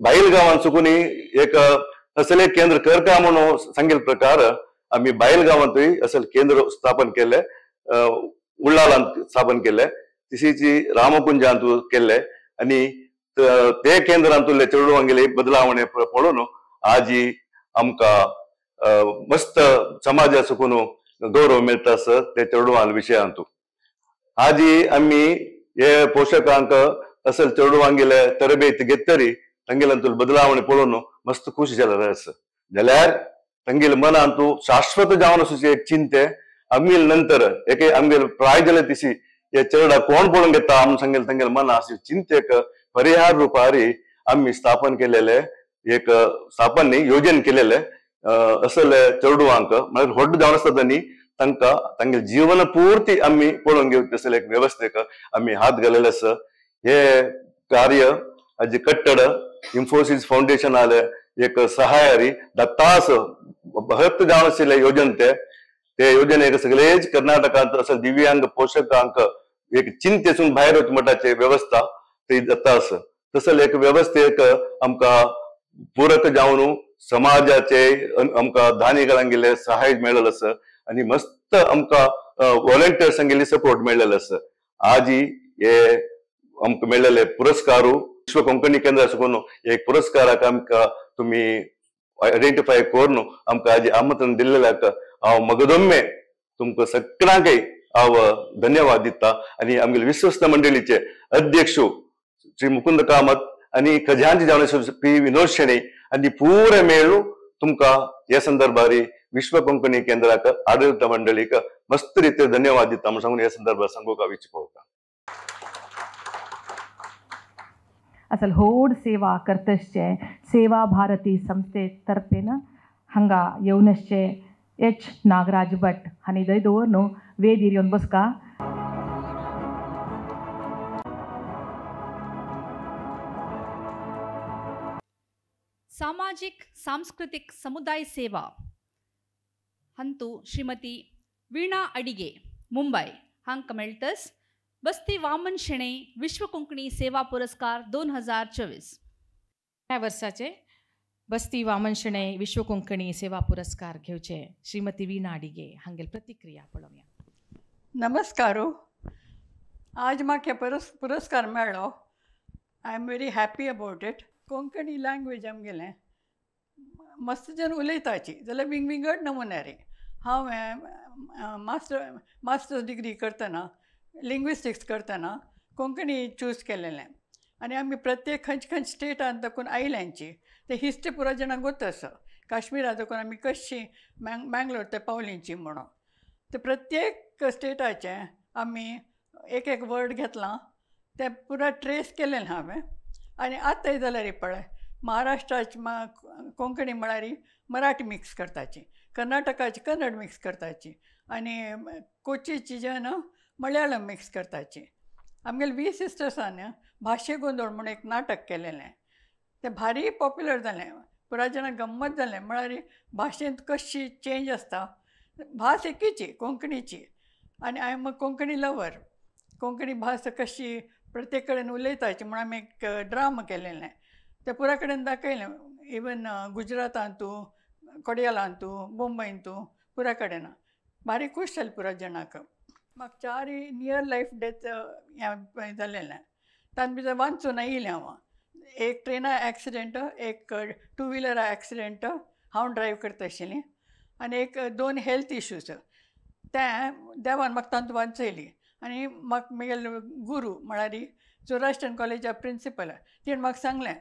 S13: बायल गांवांत चुकून एक असले केंद्र करता म्हणून सांगिल्ले प्रकार आमी बायल गांवांतूय असल केंद्र स्थापन केले, उल्लालांत स्थापन केले, तिशीची रामकुंजांत केले आनी ते केंद्रांतुले चेडवांगेले बदलावणे पळोवन आजी आमकां मस्त समाजा चुकून गौरव मेळटा आसा ते चेडवां विशयांतू. आजी आमी हे पोशकांक असल चेडवांगेले तरबेत घेतरी तांगेल्यांतून बदलावणे पळोवन मस्त खूश जालेले आसा. जाल्यार तांगेले मनांतू शाश्वत जावन आसूची एक चिंते आमगेले नंतर एके आमगेले प्राय जाले तिशी हे चेडा कोण पळोवन घेता आम सांगेले तांगेले मना अशी चिंतेक परिहार रुपारी आमी स्थापन केलेले एक स्थापन न्ही योजन केलेले असले चेडवांक म्हळ्यार व्हड जावन आसता न्ही तांकां तांगेले जीवन पूर्ती आमी पळोवन घेवचे असले एक वेवस्थेक आमी हात घालेले आसा. हे कार्य हाजे कट्टड इन्फोसिस फाउंडेशन आले एक सहाय्यारी दत्तास बहत जावन आशिल्ले योजन ते ते योजनेक सगळेच कर्नाटकांत असं दिव्यांग पोशकांक एक चिंतेसून भायर वच मठाचे वेवस्था ती दत्ता आसा. तसले एक वेवस्थेक आमकां पूरक जावन समाजाचे आमकां दानिगळांगेले सहाय्य मेळलेलें आसा आनी मस्त आमकां वॉलंटियर्सांगेली सपोर्ट मेळलेलो आसा. आजी हे आमकां मेळलेले पुरस्कारू विश्व कोंकणी केंद्र चुकून एक पुरस्काराक आमकां तुमी आयडेंटिफाय करून आमकां आजी आमंत्रण दिल्लेल्याक हांव मगदोम्मे तुमकां सगळ्यांकय हांव धन्यवाद दिता आनी आमगेले विश्वस्त मंडळीचे अध्यक्ष श्री मुकुंद कामत आनी खजांची जावन पी विनोद शेणै आनी पुरे मेळून तुमकां ह्या संदर्भार विश्व कोंकणी केंद्राक आडळीत मंडळीक मस्त रितीन धन्यवाद दिता म्हूण सांगून ह्या संदर्भार सांगूंक हांव इच्छा.
S1: असल होड सेवा करतश्चे सेवा भारती संस्थे तर्फेन हांगा येवनश्चे एच नागराज भट हांणी दय दवर न्हू वेदीर येवन बसका.
S9: सामाजिक सांस्कृतिक समुदाय सेवा हंतु श्रीमती वीणा अडिगे मुंबई हांका मेळटस बस्ती वामन शेणै विश्व कोंकणी सेवा पुरस्कार 2024.
S1: ह्या वर्साचे बस्ती वामन शेणै विश्व कोंकणी सेवा पुरस्कार घेवचे श्रीमती वीणा अडिगे हांगेल प्रतिक्रिया पळोवया.
S14: नमस्कार. आज म्हाका पुरस्कार मेळ्ळो. I am very happy about it. Konkani language आमगेलें मस्त जन उलयताची जाल्यार विंगविंगड नमुन्यारी. हांव मास्टर्स डिग्री करतना लिंग्विस्टिक्स करतना कोंकणी चूज केलेलें आनी आमी प्रत्येक खंयचे खंयचे स्टेटान दाखोवन आयल्यांची ते हिस्ट्री पुरा जाणांक गोत आसा. काश्मिरा दाखोवन आमी कशी मँगलोर ते पावलींची म्हणून ते प्रत्येक स्टेटाचें आमी एक एक वर्ड घेतलां तें पुरा ट्रेस केलें हांवें. आनी आतांय जाल्यार पळय महाराष्ट्राची कोंकणी म्हळ्यार मराठी मिक्स करताची, कर्नाटकाची कन्नड मिक्स करताची आनी कोचीची जन मलयाळम मिक्स करताची. आमगेले वी सिस्टर्सान भाशे गोंदळ म्हूण एक नाटक केलेलें तें भारी पॉप्युलर जालें, पुरा जाणांक गम्मत जालें. म्हळ्यार भाशेंत कशी चेंज आसता, भास एकीची कोंकणीची आनी I am a Konkani lover. Konkani भास कशी प्रत्येक कडेन उलयताची म्हूण आमी एक ड्रामा केलेलें तें पुरा कडेन दाखयलें. इवन गुजरातांतू, कोडियालांतू, मुंबयंतू पुरा कडेन भारी खूश जालें पुरा जाणांक. म्हाका चार नियर लायफ डेथ हें जालेलें तातूंत भितर वाचून आयिल्लें हांव. एक ट्रेना एक्सिडेंट, एक टू व्हिलरा एक्सिडेंट, हांव ड्रायव करता आशिल्लीं आनी एक दोन हेल्थ इश्यूज तें देवान म्हाका तातूंत वाचयली. आनी म्हाका म्हगेलो गुरू म्हळ्यार जोराष्ट्रन कॉलेजा प्रिंसिपल तिणें म्हाका सांगलें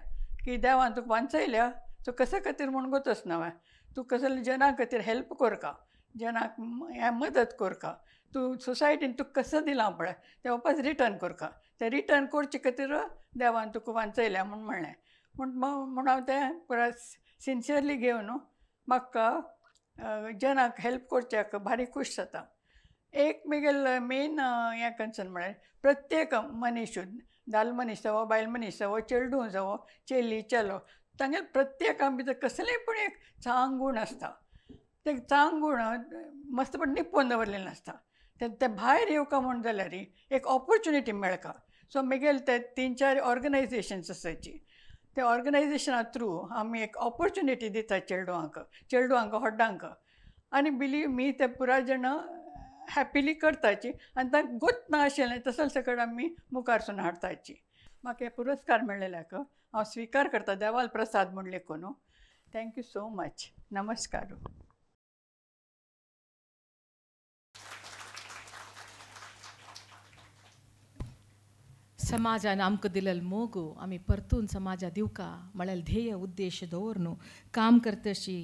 S14: की देवान तुका वाचयल्या सो कशा खातीर म्हूण गोतच ना, तूं कसले जनां खातीर हेल्प करका, जनांक हें मदत करका, तूं सोसायटीन तुका कसो दिलां पळय तें वापस रिटर्न करका, तें रिटर्न करचे खातीर देवान तुका वाचयल्या म्हूण म्हणलें. म्हूण हांव तें परत सिन्सियरली घेवन म्हाका जनांक हेल्प करच्याक भारी खूश जाता. एक म्हगेलें मेन हें कन्सर्न म्हळ्यार प्रत्येक मनीस दाल मनीस जावो, बायल मनीस जावो, चेडूं जावो, चेली चेलो, तांगेले प्रत्येका भितर कसलेय पूण एक चांग गूण आसता. ते चांग गूण मस्तपण निपोवन दवरलेलें आसता. ते भायर येवका म्हूण जाल्यार एक ऑपोर्चुनिटी मेळका. सो मागीर ते 3-4 ऑर्गनायजेशन्स आसाची, ते ऑर्गनायजेशना थ्रू आमी एक ऑपोर्चुनिटी दिता चेडवांक, चेडवांक व्हड्डांक. आनी बिलीव मी ते पुराय जाणां हॅपिली करताची आनी तांकां गोत ना आशिल्लें तसले सकट आमी मुखारसून हाडटाची. म्हाका हे पुरस्कार मेळ्ळेल्याक हांव स्विकार करता, देवाल प्रसाद म्हूण लेखून. Thank you so much. नमस्कार.
S1: समाजान आमकां दिलेलो मोग आमी परतून समाजा दिवका म्हळ्यार ध्येय उद्देश दवरून काम करतशी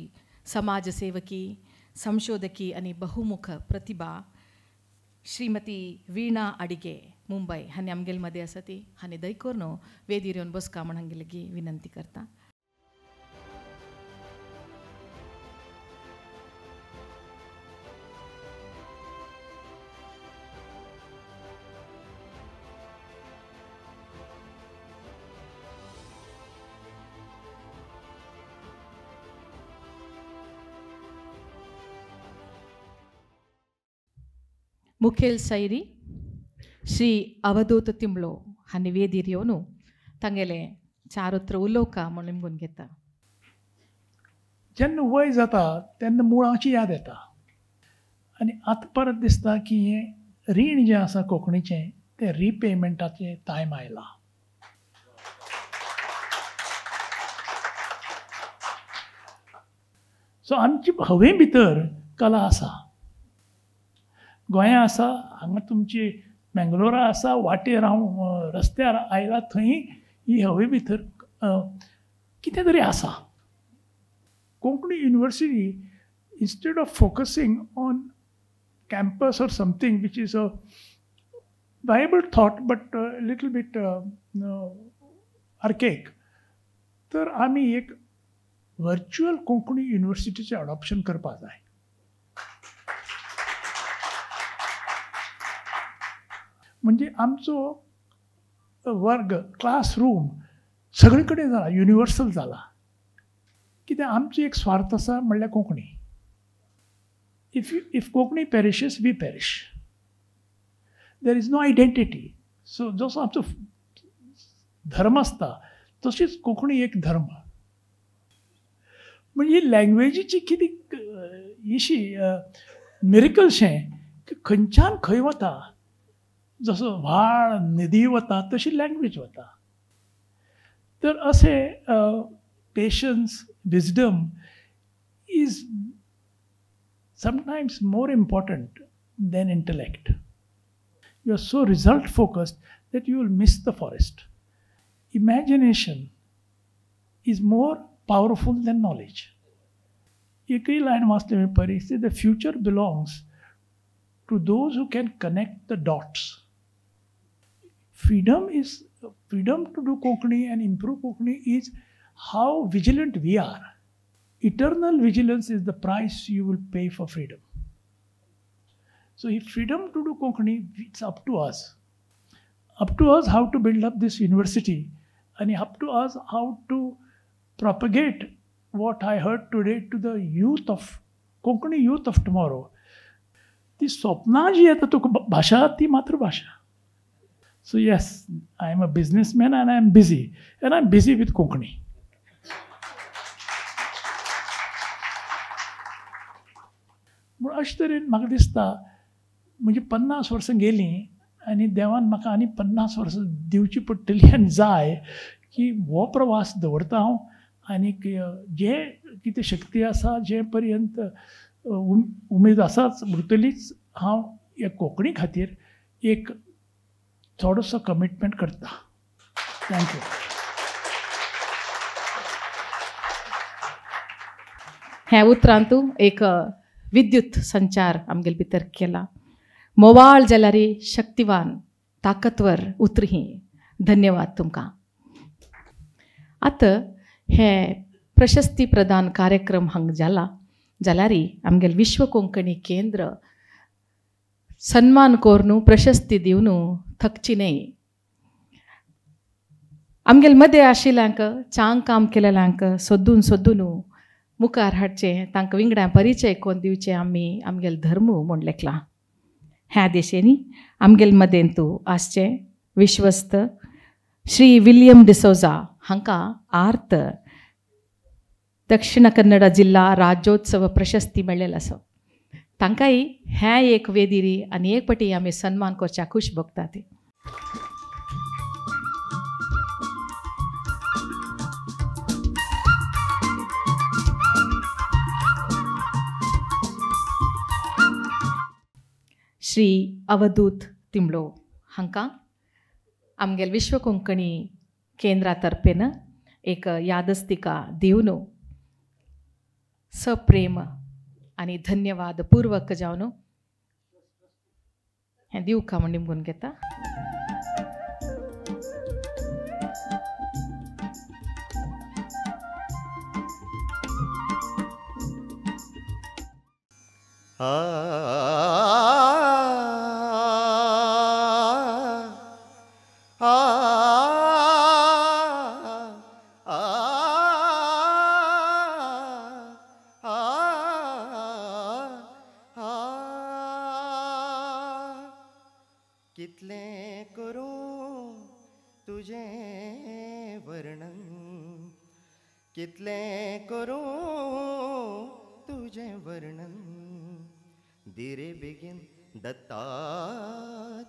S1: समाज सेवकी, संशोधकी आनी बहुमुख प्रतिभा श्रीमती वीणा अडिगे मुंबय हांणी आमगेले मदें आसा ती हांणी दय करून वेदीर येवन बसका म्हण हांगे लागीं विनंती करता. मुखेल सैरी श्री अवधूत तिंबलो हांणी वेदीर येवन तांगेले चारुत्र उलोवका म्हूण निमगून घेता.
S10: जेन्ना वय जाता तेन्ना मुळाची याद येता आनी आतां परत दिसता की हें रीण जें आसा कोंकणीचें तें रिपेमेंटाचें टायम आयला. सो आमची हवे भितर कला आसा, गोंया आसा, हांगा तुमची मेंगलोरा आसा, वाटेर हांव रस्त्यार आयला थंय ही हवे भितर कितें तरी आसा. Konkani university instead of focusing on campus or something which is a viable thought but little bit archaic, तर आमी एक वर्च्युअल कोंकणी युनिवर्सिटीचें अडॉप्शन करपाक जाय. म्हणजे आमचो वर्ग, क्लासरूम सगळे कडेन जाला, युनिवर्सल जाला. कित्याक आमची एक स्वार्थ आसा म्हणल्यार Konkani. If Konkani perishes, we perish. There is no identity. So जसो आमचो धर्म आसता तशीच कोंकणी एक धर्म. म्हणजे लँग्वेजीची कितें इशी मिरिकलशें की खंयच्यान खंय वता, जसो व्हाळ नदी वता तशी लँग्वेज वता. तर अशें patience, wisdom is sometimes more important than intellect. You are so result focused that you will miss the forest. Imagination is more powerful than knowledge. एकय लायन वाचली हांवें परी, the future belongs to those who can connect the dots. Freedom is freedom to do Konkani and improve Konkani is how vigilant we are. Eternal vigilance is the price you will pay for freedom. So if freedom to do Konkani, it's up to us. Up to us how to build up this university and up to us how to propagate what I heard today to the youth of Konkani youth of tomorrow. ती स्वप्नां जी येता तुका भाशा ती मातृभाशा. So yes, I am a businessman and I am busy. And I am busy with Konkani. म्हूण अशे तरेन म्हाका दिसता म्हणजे 50 वर्सां गेलीं आनी देवान म्हाका आनी 50 वर्सां दिवची पडटली आनी जाय की हो प्रवास दवरता हांव आनीक जे कितें शक्ती आसा जे पर्यंत उमेद आसाच उरतलीच, हांव ह्या कोंकणी खातीर एक थोडोसो कमिटमेंट करता. Thank you.
S1: ह्या उतरांतू एक विद्युत संचार आमगेले भितर केला. मोवाळ जाल्यार शक्तिवान ताकतवर उतर ही. धन्यवाद तुमकां. आतां हे प्रशस्ती प्रदान कार्यक्रम हांगा जाला जाल्यार आमगेले विश्व कोंकणी केंद्र सन्मान करून प्रशस्ती दिवन थकची न्हय. आमगेले मदें आशिल्ल्यांक चांग काम केलेल्यांक सोदून सोदून मुखार हाडचें, तांकां विंगड्यां परिचय कोन्न दिवचें आमी आमगेले धर्म म्हूण लेखलां. ह्या दिशेनी आमगेले मदेंतू आसचें विश्वस्त श्री विलियम डिसोजा हांकां आर्त दक्षिण कन्नड जिल्ला राज्योत्सव प्रशस्ती मेळ्ळेलो आसा. तांकांय हें एक वेदिरी आनी एक पटी आमी सन्मान करच्या खूश भोगता ती. श्री अवधूत तिंबलो हांकां आमगेले विश्व कोंकणी केंद्रा तर्फेन एक यादस्तिका दिवन सप्रेम आनी धन्यवाद पूर्वक जावन हें दिवका म्हूण निमगून घेता.
S15: कितलें करूं तुझें वर्णन, कितलें करूं तुझें वर्णन, धीरे बेगीन दत्ता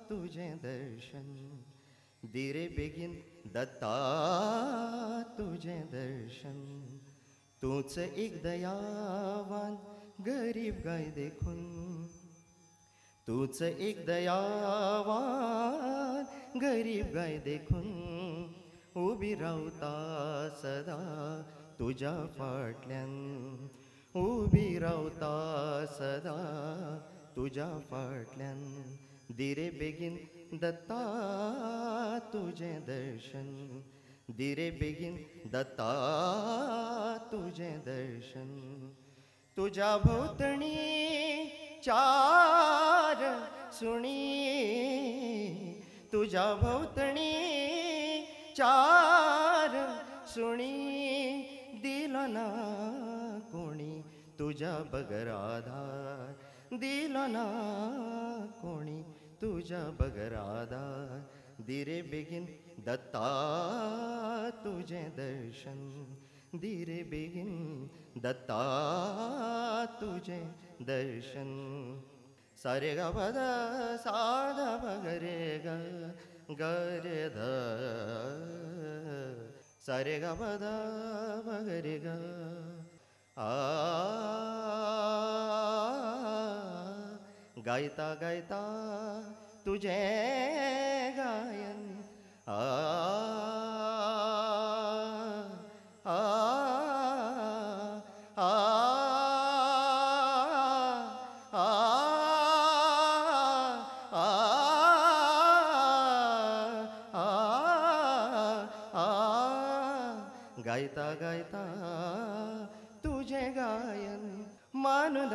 S15: तुझें दर्शन, धीरे बेगीन दत्ता तुझें दर्शन. तूंच एक दयावान गरीब गाय देखून, तूंच एक दयावान गरीब गाय देखून, उबी रावता सदा तुज्या फाटल्यान, उबी रावता सदा तुज्या फाटल्यान. धीरे बेगीन दत्ता तुझें दर्शन, धीरे बेगीन दत्ता तुझें दर्शन. तुज्या भोंवतणी चार सुणी, तुज्या भोंवतणी चार सुणी, दिलो ना कोणी तुज्या बगर आधार, दिलो ना कोणी तुज्या बगर आधार. धीरे बेगीन दत्ता तुझें दर्शन, धीरे बेगीन दत्ता तुझें दर्शन. सारे ग पद सा ध प ग रे ग ग रे ध, सारे ग पद प ग रे ग. आ गायता गायता तुझें गायन, आ आ आ आ आ गायता गायता तुझें गायन. मानून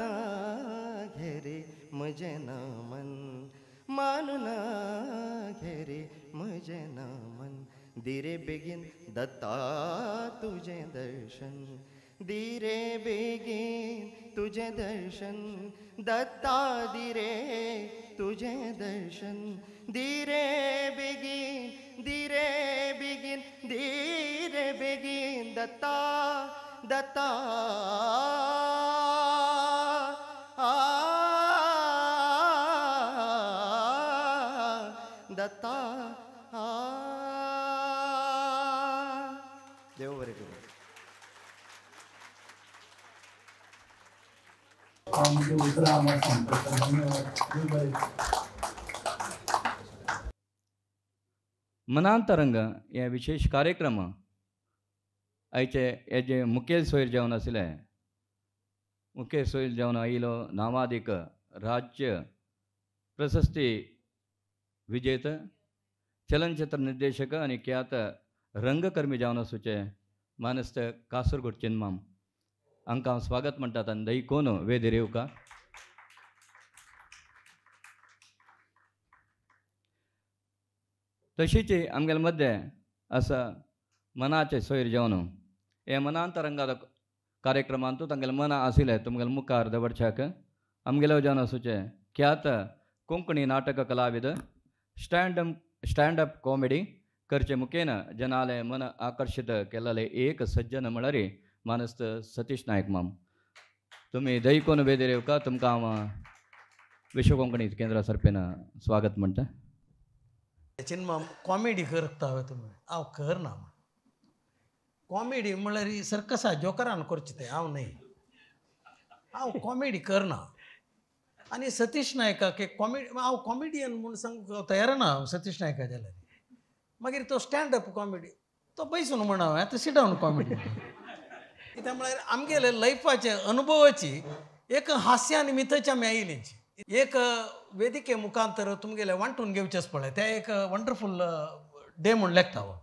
S15: घेरे म्हजें नमन, मानून घेरे म्हजें नमन. धीरे बेगीन दत्ता तुझें दर्शन, धीरे बेगीन तुझें दर्शन, दत्ता धीरे तुझें दर्शन. धीरे बेगीन धीरे बेगीन धीरे बेगीन दत्ता दत्ता आ दत्ता आ. देव बरें करूं.
S16: मनांतरंग हे विशेष कार्यक्रम आयचे हे जे मुखेल सोयर जावन आशिल्ले, मुखेल सोयर जावन आयिल्लो नामादीक राज्य प्रशस्ती विजेत चलनचित्र निर्देशक आनी ख्यात रंगकर्मी जावन आसूचे मानस्त कासरगोड चिन्माम हांकां हांव स्वागत म्हणटात आनी दही कोन वेदीर येवका. तशीच आमगेले मदें आसा मनाचे सोयर जावन हे मनांतरंगाद कार्यक्रमांतू तांगेले मना आशिल्लें तुमगेले मुखार दवरच्याक आमगेले जावन आसूचे ख्यात कोंकणी नाटक कलाविद स्टँड अप कॉमेडी करचे मुखेन जनाले मन आकर्षित केलेले एक सज्जन म्हळ्यार मानस्त सतीश नायक माम. तुमी दहीकोन वेदीर येवका, तुमकां हांव विश्व कोंकणी केंद्रा सरपेन स्वागत म्हणटा.
S2: चिन्मा कॉमेडी करता हांवें तुमी, हांव करना. कॉमेडी म्हळ्यार सर्कसा जोकरान करचें तें, हांव न्हय, हांव कॉमेडी करना. आनी सतीश नायकाक एक कॉमेडी, हांव कॉमेडियन म्हूण सांगूंक तयार ना सतीश नायका जाल्यार. मागीर तो स्टँड अप कॉमेडी तो बैसून म्हण हांवें आतां सिट डावन कॉमेडी. कित्याक म्हळ्यार आमगेले लायफाचे अनुभवाची एक हास्य आनी मिथाची आमी आयिल्लीची एक वेदिके मुखांतर तुमगेले वांटून घेवचेच पडलें. तें एक वंडरफूल डे म्हूण लेखता हांव.